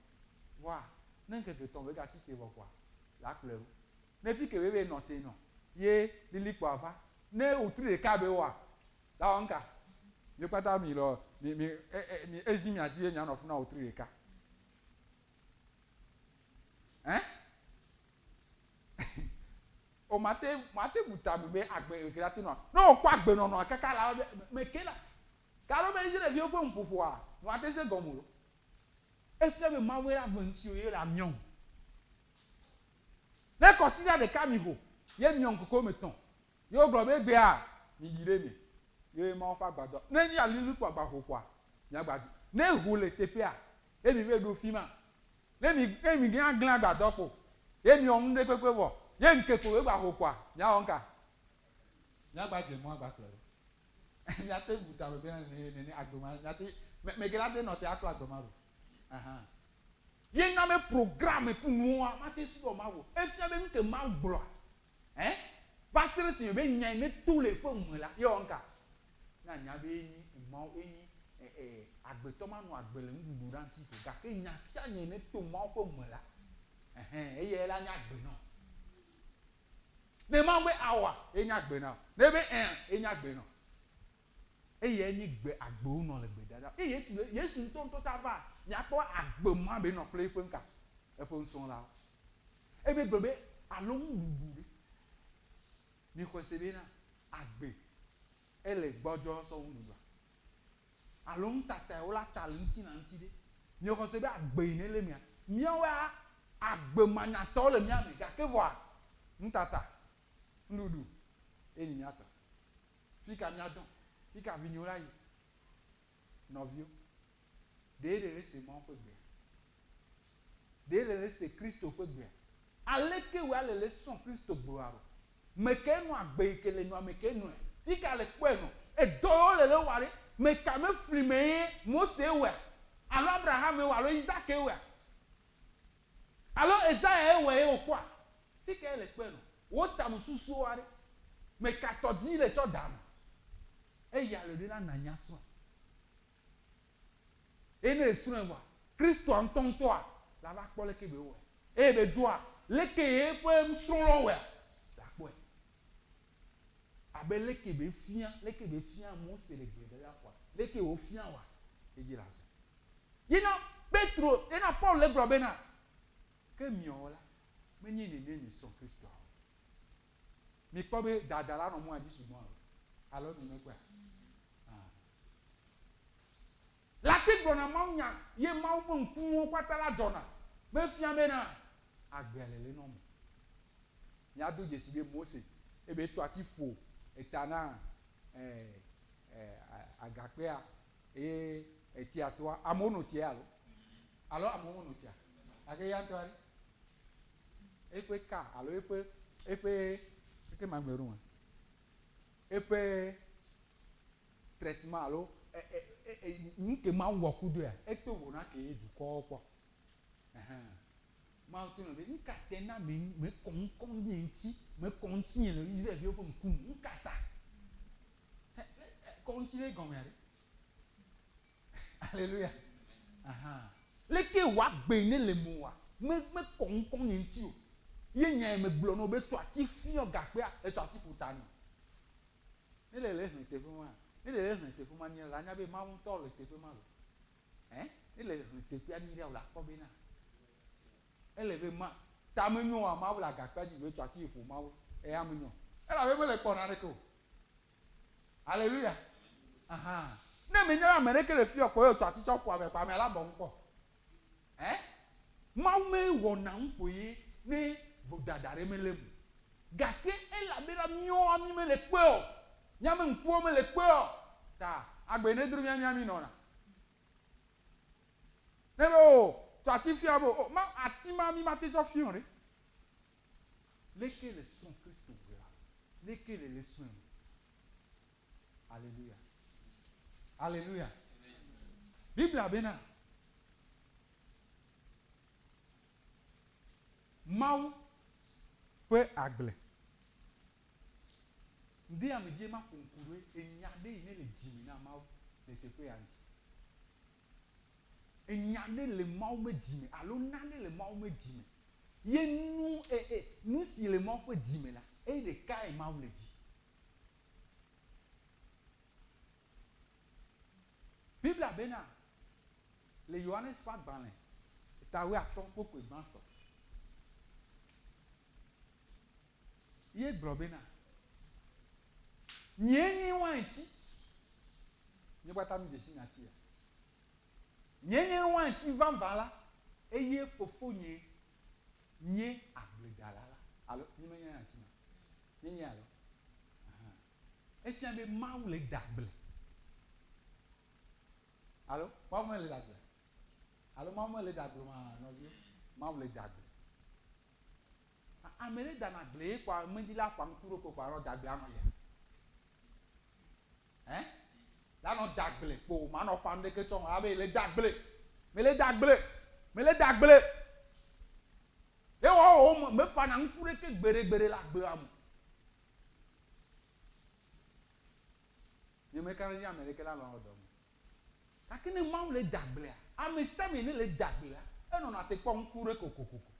A: Vɔa, ne ŋkeke etɔ̃ be gatsi te vɔ kɔa, la kplɔe ɖo. Ne fike be be nɔ te nɔ, ye lilikpoa va, ne wòtri ɖeka be wɔa, la wɔ ŋka? Miwo kpata mi lɔ, mi, mi, e, e, mi, ezi mia dzi be mianɔ funa wòtri ɖeka. Ɛ? O mate mate bu tame be agbe ke la te nɔa. Ne wokpɔ agbenɔnɔa kaka la be me ke la. Galo be Israelviwo ƒe nuƒoƒoa, nua te se gɔme o. Efia be Mawue la ve ŋuti o ye le amiɔ. Ne kɔsiɖa ɖeka mi ho ye miɔ ŋkeke woame etɔ̃. Ye wogblɔ be egbea mi ɖi ɖe eme. Ye Mawu ƒe agbadɔ. Ne nyi alilikpo agba ho kɔa, miagba dzi. Ne ho le teƒea, ye mi vɛ ɖo fima. Ne mi ne mi gã glã agbadɔ kpo, ye mi wɔ nuɖe kpekpe vɔ, ye ŋke kpo be gba ho kɔa, mia wɔ ŋka? Mia gba dze mɔ agba kplɔe ɖo. Mia te bu tame bena nene nene agbe ma, mia te me me ke la te nɔ te akplɔ agbe ma ɖo. Ahan. Ye na be programme ku nuwoa, ma te subɔ Mawu o. Efia be nuke Mawu gblɔa, Ɛ? Va se ɖe esime be nyae ne to le eƒe me la, ye wɔ ŋka? Ne anya be enyi Mawu, enyi ɛ, ɛ, agbetɔ manɔ agbe le nuɖuɖu ɖa ŋuti o, gake nya sia nya ne to Mawu ƒe me la, ɛhɛn, eyae la nye agbe nɔ. Ne Mawu be aoa, ye nye agbe nɔ. Ne be ɛa, ye nye agbe nɔ. Eyae nye gbe agbewo nɔ le gbedada. Eye Yesu, Yesu ŋutɔŋutɔ tsa va, miakpɔ agbe ma be nɔ kple eƒe ŋka, eƒe nusrɔ̃lawo. Ebe gblɔ be, Alo nuɖuɖu ɖe? Mixɔe se bena agbe ele gbɔdzɔ sɔ wu nuɖuɖua? Alo nutatae wola ta le ŋutilã ŋuti ɖe? Miexɔ se be agbe yi nele mia? Míawoa agbe manyatɔwo le mía me, gake vɔa nutata, nuɖuɖu ye nyi míatɔ. Fika míadɔ? Fika vinyewo la yi? Nɔviwo, ɖe ɖe se Mawu ƒe gbea? Ɖe le se Kristo ƒe gbea? Aleke wòe ale le srɔ̃ Kristo gbea ɖo? Mekae nɔ agbe yi ke le nɔa mekae nɔe? Fika le kpɔe nɔ? Edɔ yiwo le le wɔa ɖe, meka me fli me ye Mose wɔea? Alo Abraham wɔe alo Isake wɔea? Alo Esaya ye wɔe ye wòkpɔa? Fikae le kpɔe nɔ? Wò tamesusuwoa ɖe, meka tɔ dzi le tsɔ da nɔ? Eya le ɖe la nanya srɔ̃e. Eye ne esrɔ̃e vɔa, Kristoa ŋutɔŋutɔa la va kpɔ leke be wɔe. Eye be dzoa, leke eƒe nusrɔ̃lawo wɔea, la kpɔe. Abe leke be fia, leke be fia Mose le gbedadaƒoa, leke wòfia wɔa, edzi le azɔ. Yina Petro, yina Paul le gblɔ bena, ke miawo la, menye nene miesrɔ̃ Kristoa o. Mikpɔ be dada la nɔ mɔa dzi sugbɔ alo? Alo mi mekpɔea? Ah. Late gblɔna mawunya ye Mawu ƒe ŋkuwo kpata la dzɔna. Mefia bena agbea le le nɔ me. Míado dzesi be Mose ebe etsɔ ati ƒo eta na eh, eh, agakpea eye etsia toa. Amewo no tsia alo? Alo amewo meno tsia? Gake eya ŋutɔ ɖe? Eƒe ka alo eƒe eƒe eke magblɔe ɖo ma? Eƒe traitement alo e, e, e, e, nu ke Mawu wɔ kudoea, eto vovo na ke ye dukɔwo kpɔ. Ɛhɛn. Mawu to nɔ be, nu ka te na me mekɔ ŋkɔ nye ŋuti, mekɔ ŋutinye le Israelviwo ƒe ŋkume, nu ka ta? Kɔ ŋuti ɖe gɔmea ɖe? Aleluya. Aha. Leke wòagbe ne le mewòa, me mekɔ ŋkɔ nye ŋuti o. Ye nyae megblɔ na wò be tsɔ ati fiɔ gakpea, etsɔ ati ƒo ta nɛ. Ne le le xlẽ teƒe ma, ne le le xlẽ teƒe ma nyuie la, anya be Mawu ŋutɔ le teƒe ma lo. Ɛ? Ne le xlẽ teƒea nyuie ɖea, wòle akpɔ bena. Ele be ma ta menyo oa, Mawu le agakpea dzi be tsɔ asi yi ƒo Mawu. Eya menyo o. Elabe mele kpɔ naneke o. Aleluya. Aha. Ne menya be ame ɖeke le fi o kpo ye wòtsɔ ati tsɔ ƒo ame kpo amea la bɔ ŋu kpɔ. Ɛ? Mawu mewɔna nu kpo ye ne vodada ɖe mele eme o. Gake elabena míawoa mí mele kpɔe o, míaƒe ŋkuwo mele kpɔe o ta agbe nedro mía mía mí nɔna. Ne be o tsɔ ati fia be o ma ati ma mí mate tsɔ fiɔ ɖe. Leke le srɔ̃ Kristo gbea? Leke le le srɔ̃e me? Aleluya. Aleluya. Biblia bena Mawu ƒe agble. Ŋdi ame dzie maƒo ŋku ɖoe enya ɖe yi ne le dzime na Mawu le teƒe ya ŋuti. Enya ɖe le Mawu me dzime alo nane le Mawu me dzime. Ye nu e e nu si le Mawu ƒe dzime la, eye ɖekae Mawu le dzi. Biblia bena le Yohanes ƒe agbalẽ eta wuiatɔ̃ kpukpui gbãtɔ ye gblɔ bena, Nyee nye wainti. Nye kpata mi dzesi nyatia. Nyee nye wainti vavã la, eye fofonye nye agbledala la. Alo nye menye nyati ma. Nye nye alo. Aha. Efia be Mawu le da agble. Alo Mawu mele da agble. Alo Mawu mele da agble ma nɔviwo. Mawu le da agble. Ame ɖe dana agble ye kɔa medi la kɔa ŋku ɖo kɔ kɔa nɔ da agble anɔ ya. Ɛ? La nɔ da agble kpo ma nɔ ƒam ɖeke tsɔ abe le da agble. Mele da agble. Mele da agble. Ye wɔ wo me ƒana ŋku ɖeke gbeɖe gbeɖe le agblea me. Nye meka ɖe edzi ame ɖeke la nɔ dɔ me. Gake ne Mawu le da agblea, ame sia ame ne le da agblea, enɔna te kpɔ ŋku ɖe kokokoko.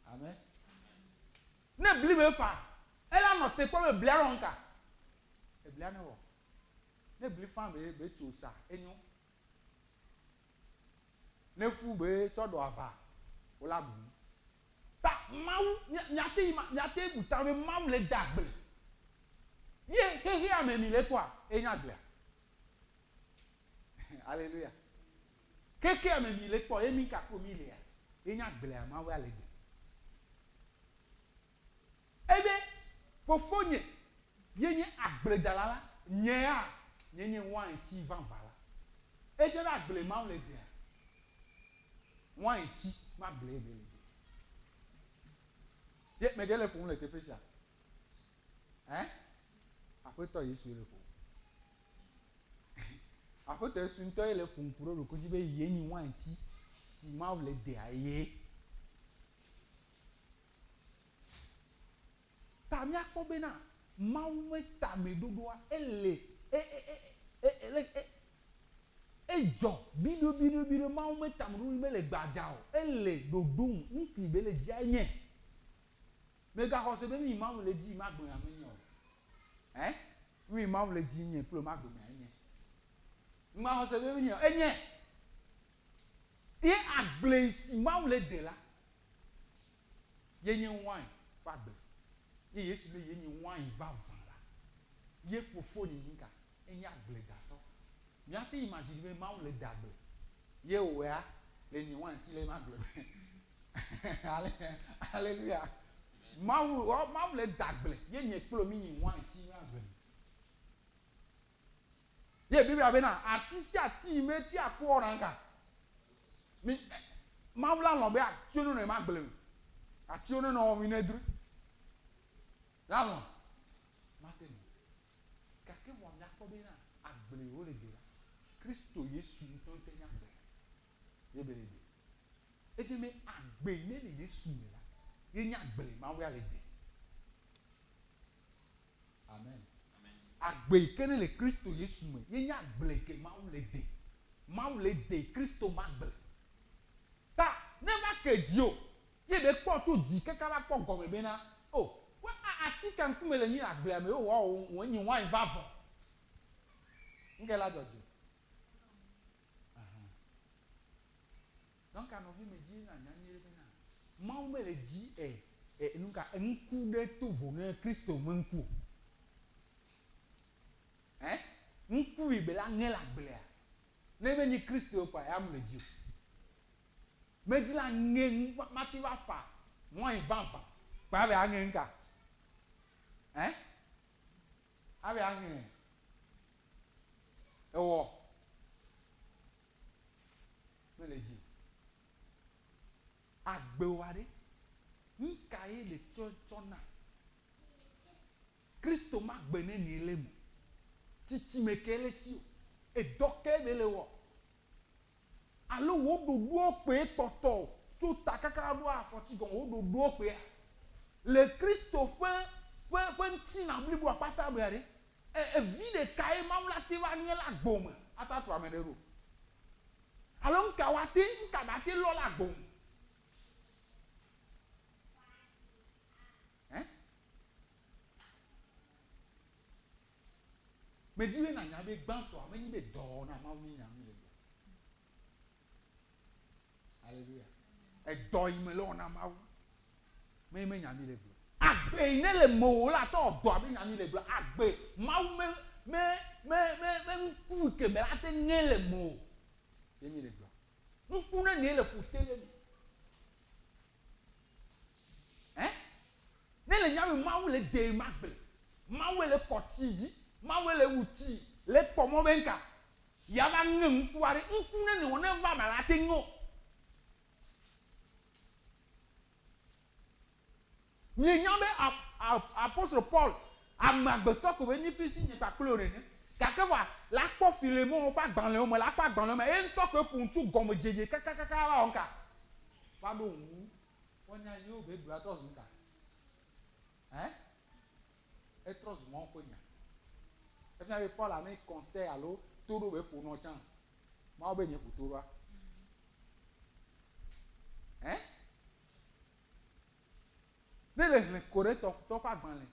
A: Amen. Ne bli be ƒa, ela nɔ te kpɔ be blia nɔ ŋka. Eblia ne wɔ. Ne bli fa be be tso sa enyo. Ne ƒu be tsɔ ɖɔ ava, wola bu. Ta Mawu, miate yi, miate bu ta be Mawu le da agble. Ye xexea me mi le kpɔa, enye agblea. Aleluya. Xexea me mi le kpɔ, ye mi kakpo mi lea, enye agblea Mawu ya le de. Ebe fofonye ye nye agbledala la, nyea nye nye wainti vavã la. Edze be agble Mawu le dea, wainti magble ye be le de. Ye mege le ƒom le teƒe sia. Ɛ? Aƒetɔ Yesu ye le ƒom. Aƒetɔ Yesu ŋutɔ ye le ƒom ku ɖe ɖokui dzi be ye nyi wainti si Mawu le dea ye. Ta míakpɔ bena Mawu me tameɖoɖoa ele e e e e e e edzɔ biɖobiɖobiɖo Mawu me tameɖoɖo mele gbadza o ele ɖoɖo nu ŋkli be le dzia enye. Megaxɔ se be nu yi Mawu le dzi magbemea menye o. Ɛ? Nu yi Mawu le dzi nye kple magbemea enye. Ŋmaxɔ se be menye o enye. Ye agble si Mawu le de la ye nye wain ƒe agble. Ye Yesu be ye nye wain vavã la. Ye fofo nye nyi ka? Enye agbledatɔ. Míate imagine be Mawu le de agble. Ye wòea le nyi wain ti le ema agble me. Aleluya. Mawu, Mawu le de agble. Ye nye kple mi nyi wain ti le agble me. Ye Biblia bena ati sia ati yi meti aku wɔna ŋka. Mi Mawu la lɔ̃ be atiwo nenɔ ema agble me. Atiwo nenɔ wɔmi ne dru. La lɔ̃. Mate ŋu. Gake vɔ míakpɔ bena agble wole de la, Kristo Yesu ŋutɔ ŋutɔ nye agble. Ye be le de. Efia be agbe yi ne le Yesu me la, ye nye agble Mawu ya le de. Amen. Agbe yi ke ne le Kristo Yesu me ye nye agble yi ke Mawu le de. Mawu le de Kristo me agble. Ta ne va ke dzi o, ye be kpɔ tso dzi kaka va kpɔ gɔme bena, o, wo a ati ka ŋkume le nyi le agblea me, wo wɔ wo nyi wain va vɔ. Ŋke la dzɔ dzi o. Ahan. Donc nɔvi me dzi na nya nyuie bena Mawu mele dzi e e nuka ŋku ɖe to vo ne Kristo me ŋku o. Ɛ ŋku yi be la ŋe le agblea. Ne be nyi Kristo kpa ya mu le dzi o. Medzi la ŋe nu mate va fa wine vavã kpa be aŋe ŋka. Ɛ abe aŋe ewɔ mele dzi o. Agbewa ɖe, nuka ye le tsɔ tsɔ na? Kristo ma gbe nenie le eme o. Tsitsime ke le esi o. Edɔ ke be le wɔ. Alo wò ɖoɖoɔ kpee kpɔtɔ o, tso ta kaka ɖo afɔti gɔme, wò ɖoɖoɔ kpea. Le Kristo ƒe, ƒe, ƒe ŋutilã bliboa kpata mea ɖe, e, evi ɖekae Mawu la te va nye le agbo me ata tu ame ɖe ɖo. Alo nuka woate, nuka ba te lɔ le agbo me? Ɛ? Medi be nànya be gbãtɔa menye be dɔwɔna Mawu nye nya mi le gblɔ. Aleluya. Edɔ yi me le wɔna Mawu menye be nya mi le gblɔ. Agbe yi ne le mewò la tsɔ wɔ dɔa be nya mi le gblɔ. Agbe Mawu me me me me me ŋku ke me la te ŋe le mewò ye mi le gblɔ. Ŋku ne ne le ƒote le mi. Ɛ? Ne le nya me Mawu le de ma gble. Mawu le kɔ tsi dzi. Mawu le wu tsi le kpɔ mɔ be ŋka. Ya va ŋe ŋku aɖe. Ŋku ne ne wɔ ne va ma la te ŋe o. Mienya be apostol Paul ame agbetɔ ko be nyi fi si nye kpakple wò nene. Gake vɔa la kpɔ Filemon ƒe agbalẽwo me, la kpɔ agbalẽwo me, ye ŋutɔ koe ƒo nu tso gɔmedzedze kakakaka va wɔ ŋka? Va ɖo ŋu. Woanya yewo be gblɔa trɔ zu ŋka? Ɛ? Etrɔ zu Mawu ƒe nya. Efia be Paul ame conseil alo to ɖo be ƒo nɔ tsã. Mawu be nye ƒo to ɖoa. Ɛ? Ne le hlẽ Koretɔ tɔ ƒe agbalẽ,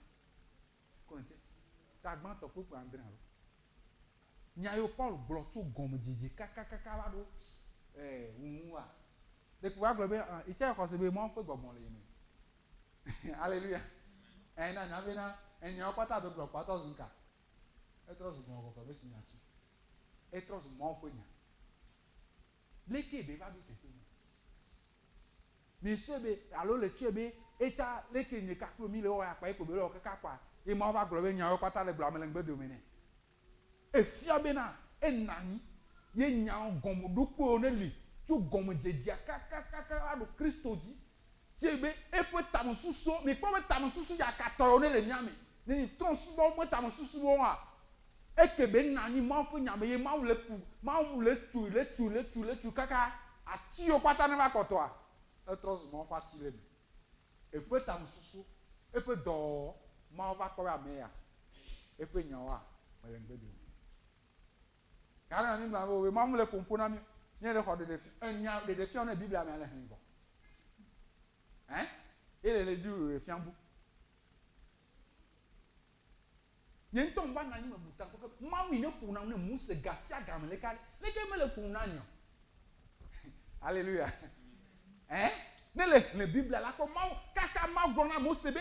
A: Korinthe, ta gbãtɔ kpukpui adre alo nya yiwo Paul gblɔ tso gɔmedzedze kakakaka va ɖo eh, wuwua, ɖeko woagblɔ be ah, itse xɔse be Mawu ƒe gbɔgbɔ le ye me. Aleluya. Eh, na nya bena enyawo kpata be gblɔ kpatɔ zu ka? Etrɔ zu gbɔgbɔ kɔkɔe be si nya tsu. Etrɔ zu Mawu ƒe nya. Leke be va ɖo teƒe ma? Mi sɔe be alo le tsɔe be etsa leke nye kaklo mi le wɔ akpa ye ko be le wɔ kaka kpa ye Mawu va gblɔ be nyawo kpata le gblɔ ame le ŋgbe dome nɛ. Efia bena ena anyi ye nyawo gɔmeɖokpewo ne li tso gɔmedzedzea kakakaka va ɖo Kristo dzi. Tse be eƒe tamesusuwo, mi kpɔ be tamesusu yakatɔwo ne le mía me. Ne mi trɔ̃subɔwo ƒe tamesusuwoa, eke be na anyi Mawu ƒe nya me ye Mawu le ku, Mawu le tui, le tui, le tui, le tui kaka ati yiwo kpata ne va kpɔtɔa, etrɔ zu Mawu ƒe ati le eme. Eƒe tamesusu, eƒe dɔwɔwɔ, Mawu va kpɔ be ame ya, eƒe nyawoa, mele ŋgbe dome. Gake na mi gblɔ be owe Mawu le ƒom ƒo na mi, mi le xɔ ɖeɖefia, enya ɖeɖefia ne Biblia me le hlẽ vɔ. Ɛ? Ye le le dzi ɖeɖefia bu. Nye ŋutɔ ŋva nɔ anyi mebu ta kpɔ ke Mawu yi ne ƒo nam ne Mose gasiagame leke ale, leke mele ƒom na nye o. Aleluya. Ɛ? Ne le xlẽ Biblia la kpɔ Mawu kaka Mawu gblɔ na Mose be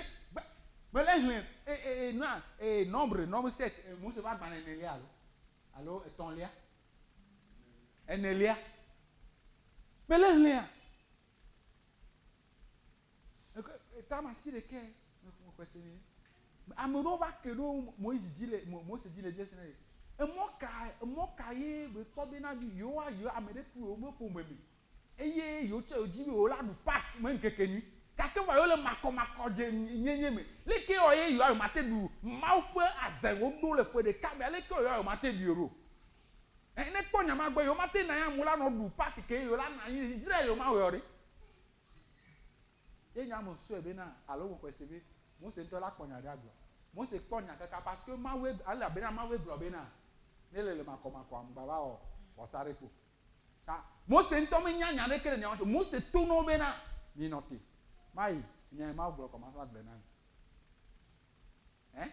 A: mele xlẽ e e e na e nombre nombre 7 e Mose ƒe agbalẽ enelia alo alo etɔ̃lia enelia mele xlẽa Tama si ɖekɛ mexɔe se ne. Ame ɖewo va ke ɖo Moizi dzi le Mose dzi le biɔ se ne. Emɔ ka emɔ ka ye be kpɔ bena yewoa yewo ame ɖe ku yewo me ƒome me eye yewo tsɔ yewo dzi be yewo la ɖu Pak me ŋkeke nyui. Gake vɔ yewo le makɔmakɔ dze nyenye me. Leke wɔ ye yewoa yewo mate ɖu Mawu ƒe aze woɖo le ƒe ɖeka mea leke wɔ yewoa yewo mate ɖui ɖo? Ɛ ne kpɔ nya ma gbɔ yewo mate na anyi amewo la nɔ ɖu Pak ke yewo la na anyi Israel yewo ma wɔe ɖe. Ye nya me sɔe bena alo me xɔe se be Mose ŋutɔ la kpɔ nya ɖe agblɔ. Mose kpɔ nya kaka parce que Mawue elabena Mawue gblɔ bena ne le le makɔmakɔ amgba va wɔ vɔsa ɖe kpo. Ta Mose ŋutɔ menya nya ɖeke le nya ma Mose to na wo bena mi nɔ te mayi nya yi Mawu gblɔ kɔ masɔ agblɔe na mi. Ɛ?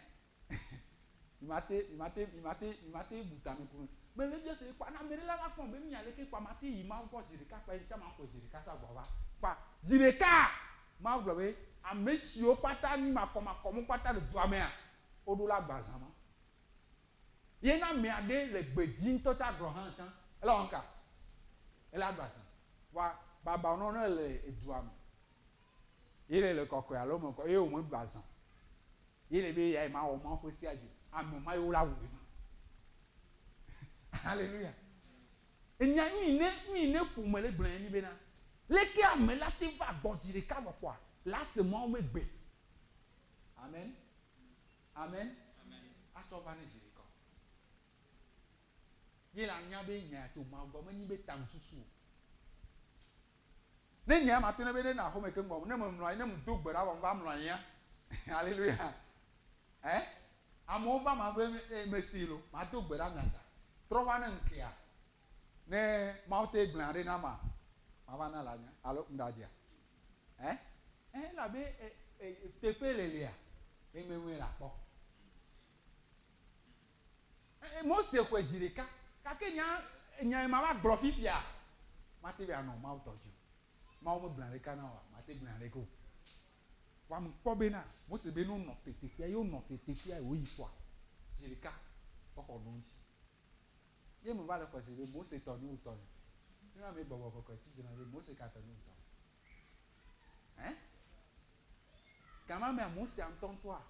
A: Mi ma te, mi ma te, mi ma te, mi ma te bu tame ku. Me le biɔ se kpa na ame ɖe la va kpɔm be mi aleke kpa ma te yi Mawu gbɔ zi ɖeka kpa ye tsã ma xɔe zi ɖeka sa gbɔ va. Kpa zi ɖeka Mawu gblɔ be ame siwo kpata nyi makɔmakɔ mo kpata le dua mea, woɖo la gba zã ma. Ye ne amea ɖe le gbe dzi ŋutɔ tsa gblɔ hã tsã, ele wɔ ŋka? Ele agba zã. Vɔa baba nɔ ne ele edua me ye le le kɔkɔe alo me kɔ ye wo me ɖu azã o. Ye le be ya ma wɔ Mawu ƒe sea dzi o. Ame ma ye wo la wu ye ma. Hallelujah. Enya nu ne nu ne ƒome le gblɔ ye bena leke ame la te va gbɔ zi ɖeka vɔ kpɔa la se Mawu me gbe. Amen. Amen. Atsɔ va ne zi ɖeka o. Ye la nya be nya tso Mawu gbɔ menyi be tamesusu o. Ne nyea mate ne be ne na xɔme keŋ gbɔ ne me mlɔ anyi ne me do gbe ɖa vɔ va mlɔ anyia. Hallelujah. Eh? Amewo va ma be mesi lo, ma do gbe ɖa mia ta. Trɔ va ne ŋkea. Ne Mawu te gblẽ aɖe na ma, ma va na la nya alo ŋɖa dzia. Eh? Eh, la be teƒe lelia, emeŋue la kpɔ. Mose xɔe zi ɖeka, gake nya nya ma va gblɔ fifia, mate ŋu anɔ Mawu tɔ dzi o. Mawu megblẽ aɖeke na oa, mate gblẽ aɖeke o. Vɔa mekpɔ bena Mose be ne wonɔ te teƒea, ye wonɔ te teƒea ye wòyi kpɔa, zi ɖeka exɔ ɖo eŋuti. Ye meva le xɔe se be Mose tɔ nyo wu tɔnye. Ne ame gbɔgbɔ kɔkɔe tsi dzena be Mose ka tɔ nyo wu tɔnye. Ɛ? Gama mea Mose ŋutɔŋutɔa,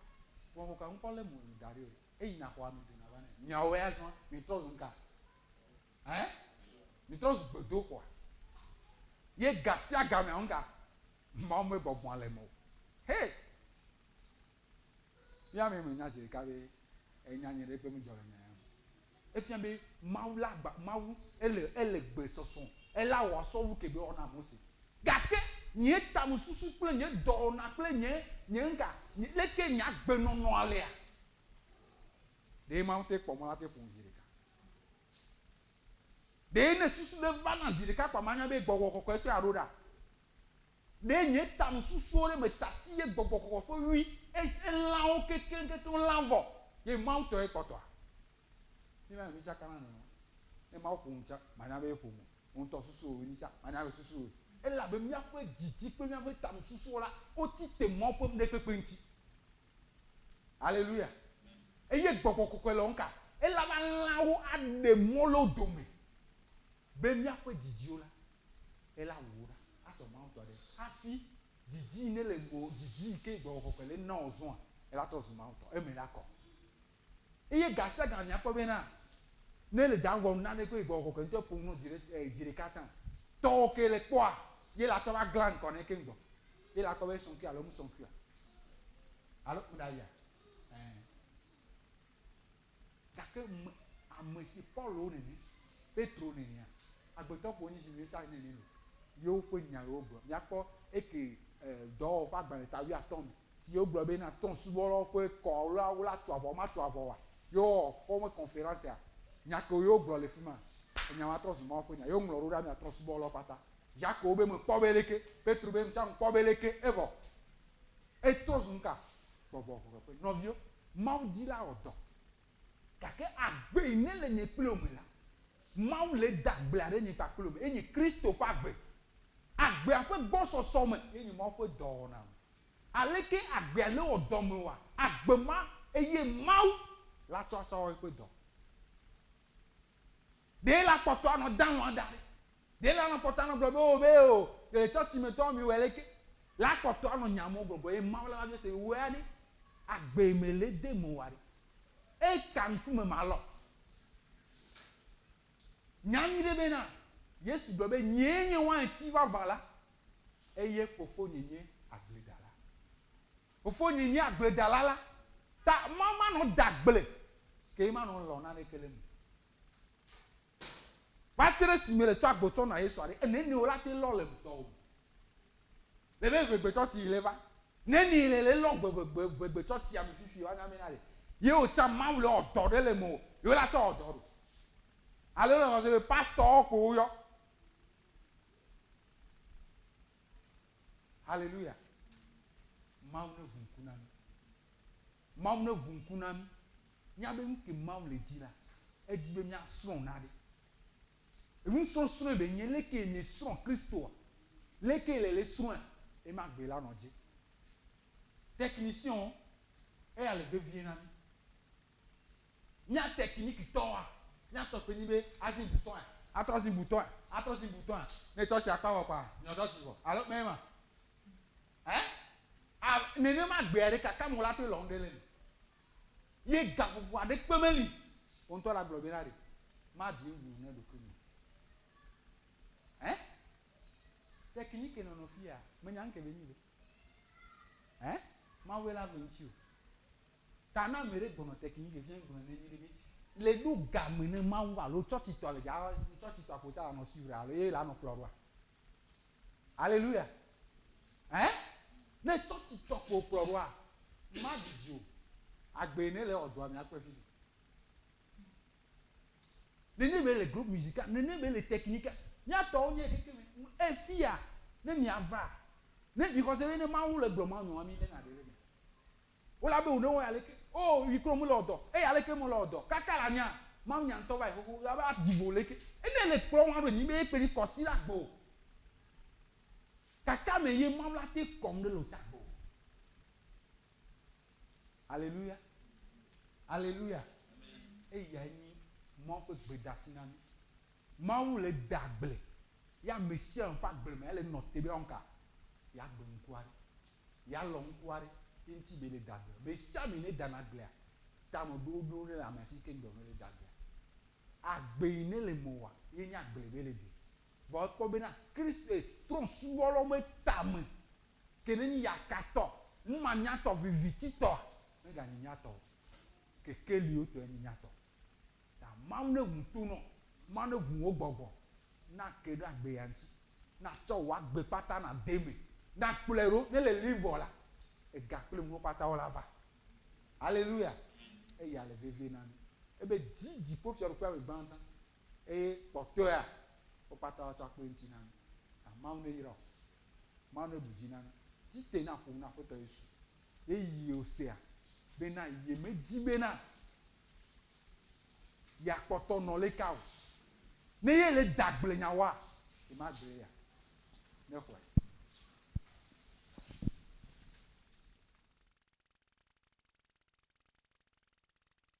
A: gbɔgbɔ kɔkɔe ŋkɔ lé mo da ɖi o. Eyina xɔa me dona va nɛ. Miawoe azɔ mitrɔ zu ŋka. Ɛ? Mitrɔ zu gbedoxɔa. Ye ga sia gamea ŋka. Mawu me gbɔgbɔa le me o. He! Mía me menya zi ɖeka be enya nye ɖe kpe medzɔ le nya ya me. Efia be Mawu la gba Mawu ele ele gbesɔsɔ ela wɔ asɔwu ke be wɔna Mose. Gake nye tamesusu kple nye dɔwɔna kple nye nye ŋka nye leke nye agbenɔnɔ alea? Ɖe Mawu te kpɔ mɔ la te ƒom zi ɖeka. Ɖe ne susu ɖe vana zi ɖeka kpɔ manya be gbɔgbɔ kɔkɔe tsɔe aɖo ɖa. Ɖe nye tamesusuwo ɖe me tati ye gbɔgbɔ kɔkɔe ƒe wui elãwo kekeŋkekeŋ lã vɔ ye Mawu tɔe kpɔtɔa? Mi ma mi tsaka na nɔnɔ. Ne Mawu ƒo nu tsã, manya be eƒo nu. Wò ŋutɔ susu wò nyi tsã, manya be susu wò. Elabe míaƒe didi kple míaƒe tamesusuwo la, wotsi te Mawu ƒe nuɖekpekpe ŋuti. Aleluya. Eye gbɔgbɔ kɔkɔe le ŋka, ela va lã wo aɖe mɔ le wo dome be míaƒe didiwo la, ela wu wo ɖa asɔ Mawu tɔ ɖe. Hafi didi yi ne le ŋgɔ, didi yi ke gbɔgbɔ kɔkɔe le na wò zɔa, ela trɔ zu Mawu tɔ. Eme la kɔ. Eye gasiaga miakpɔ bena, ne le dza wɔm nane koe gbɔgbɔ kɔkɔe ŋutɔ ƒo nu zi ɖeka tsã, tɔwò ke le kpɔa, ye la tsɔ va glã ŋkɔ nɛ keŋ gbɔ. Ye la kpɔ be sɔŋkui alo musɔŋkuia. Alo ŋɖa yia? Ɛɛ. Gake me, ame si Pɔlu nene, Petro nenea, agbetɔ ƒo nyi si mi tsa nene lo. Ye woƒe nya yewo gblɔ. Miakpɔ eke dɔwɔwɔ ƒe agbalẽ ta wuiatɔ̃ me si wogblɔ be na trɔ̃subɔlawo ƒe kɔ la wo la tso avɔ matso avɔ oa, ye wowɔ xɔme conférence-a, nya kewo ye wogblɔ le fima, enya ma trɔ zu Mawu ƒe nya. Ye woŋlɔ ɖo ɖa mia trɔ̃subɔlawo kpata. Yakobo be mekpɔ be leke, Petro be ŋtsã mekpɔ be leke, evɔ etrɔ zu nuka? Gbɔgbɔ kɔkɔe ƒe. Nɔviwo, Mawu di la wɔ dɔ. Gake agbe yi ne le nye kple wò me la, Mawu le da agblea ɖe nye kpakple wò me, ye nye Kristo ƒe agbe. Agbea ƒe gbɔsɔsɔ me ye nye Mawu ƒe dɔwɔna me. Aleke agbea le wɔ dɔ me oa? Agbe ma eye Mawu la tsɔ asɔ wɔ eƒe dɔ. Ɖe la kpɔtɔ anɔ dalɔ̃a da ɖe? Ɖe la nɔ kpɔtɔ anɔ gblɔ be o be o le tsɔtsimetɔ mi wɔ leke? La kpɔtɔ anɔ nya mɔ gbɔgbɔ ye Mawu la va biɔ se wɔe aɖe agbe me le de me wa ɖe? Eka ŋkume ma lɔ. Nya nyui ɖe bena Yesu gblɔ be nyee nye wainti vavã la eye fofonye nye agbledala. Fofonye nye agbledala la ta ma manɔ da agble ke manɔ lɔ naneke le eme. Va se ɖe esime le tsɔ agbo tsɔ nɔ Yesu aɖe, neni wo la te lɔ le ŋutɔwo me. Le be ʋegbetsɔ tsi le va. Neni le le lɔ ʋegbetsɔ tsia me fifi wa nya me na ɖe. Ye wo tsa Mawu le wɔ dɔ ɖe le me o. Ye wo la tsɔ wɔ dɔ ɖo. Alo le xɔse be pastor ko wo yɔ. Hallelujah. Mawu ne ʋu ŋku na mi. Mawu ne ʋu ŋku na mi. Nya be nu ke Mawu le dzi la, edi be míasrɔ̃ naɖe. Enusɔsrɔ̃e be nye leke míesrɔ̃ Kristoa, leke le le srɔ̃e, ema gbe la nɔ dzi. Technicien eya le vevie na mí. Mía technique tɔwoa, mía tɔ kpe nyi be azi bouton atrɔ zi bouton atrɔ zi bouton ne tsɔtsi akpa vɔ kpa miɔ tsɔtsi vɔ alo mɛ ma. Hein? A nenema gbea ɖe kaka mo la te lɔ ŋɖe le me. Ye gaƒoƒo aɖekpe meli wò ŋutɔ la gblɔ bena ɖe madi nuɖuɖu ne ɖokuinye o. Hein? Technique nɔnɔ fiya, menya ŋke be nyi be. Hein? Mawue la ve ŋuti o. Ta na ame ɖe gbɔnɔ technique fia gblɔ ne nyi ɖe be le ɖo game ne Mawu alo tsɔtsitɔ le dza tsɔtsitɔ aƒota la nɔ suivre alo ye la nɔ kplɔ ɖoa. Alléluia. Hein? Ne tsɔtsitɔ ko kplɔ ɖoa, maɖu dzi o. Agbe ne le wɔ dɔa miakpɔe fifi. Nene be le groupe musical, nene be le technique, míatɔwo nye keke me. Efia ne miava, ne mixɔ se be ne Mawu le gblɔ Mawu nyawoa mi léna ɖe le me. Wola be wòne wɔ ya leke? O, yi klo mele wɔ dɔ. Eya leke mele wɔ dɔ? Kaka la nya, Mawu nya ŋutɔ va yi xoxo. La be adi vo leke? Ene le kplɔ wa ɖo nyi be ekpe ɖi kɔsi la gbo. Kaka me ye Mawu la te kɔm ɖe lo ta gbo. Aleluya. Aleluya. Eya nyi Mawu ƒe gbedasi na mí. Mawu le de agble. Ya ame sia ame ƒe agble me ele nɔ te be ɔnka ya gbe ŋku aɖe. Ya lɔ ŋku aɖe ye ŋuti be le da agble. Ame sia ame ne dana agblea, tame ɖoɖo ne le amea si keŋ gbɔ ne le da agblea. Agbe yi ne le mewòa ye nye agble be le de. Vɔ ekpɔ bena Kristo trɔ̃subɔlawo be tame ke ne nyi yakatɔ, numanyatɔ, vivititɔa meganyi nyatɔ o. Kekeliwo tɔe nyi nyatɔ. Ta Mawu ne ʋu to nɔ, Mawu ne ʋu wò gbɔgbɔ, na ke ɖo agbe ya ŋuti, na tsɔ wò agbe kpata na de eme, na kplɔe ɖo, ne le li vɔ la, ega kple nuwo kpata wo la va. Aleluya! Eya le vevie na mí. Ebe dzi dziƒo fiaɖuƒea me gbãtã eye kpɔtɔea wo kpata woatsɔ akpe ŋuti na mí. Ta Mawu ne yra wò. Mawu ne ɖu dzi na mí. Dzi te na ƒo na Aƒetɔ Yesu. Eye wòsea bena yemedi bena yeakpɔtɔ nɔ leka o. Ne ye le da gble nya woa, yemagble ya. Nexɔe.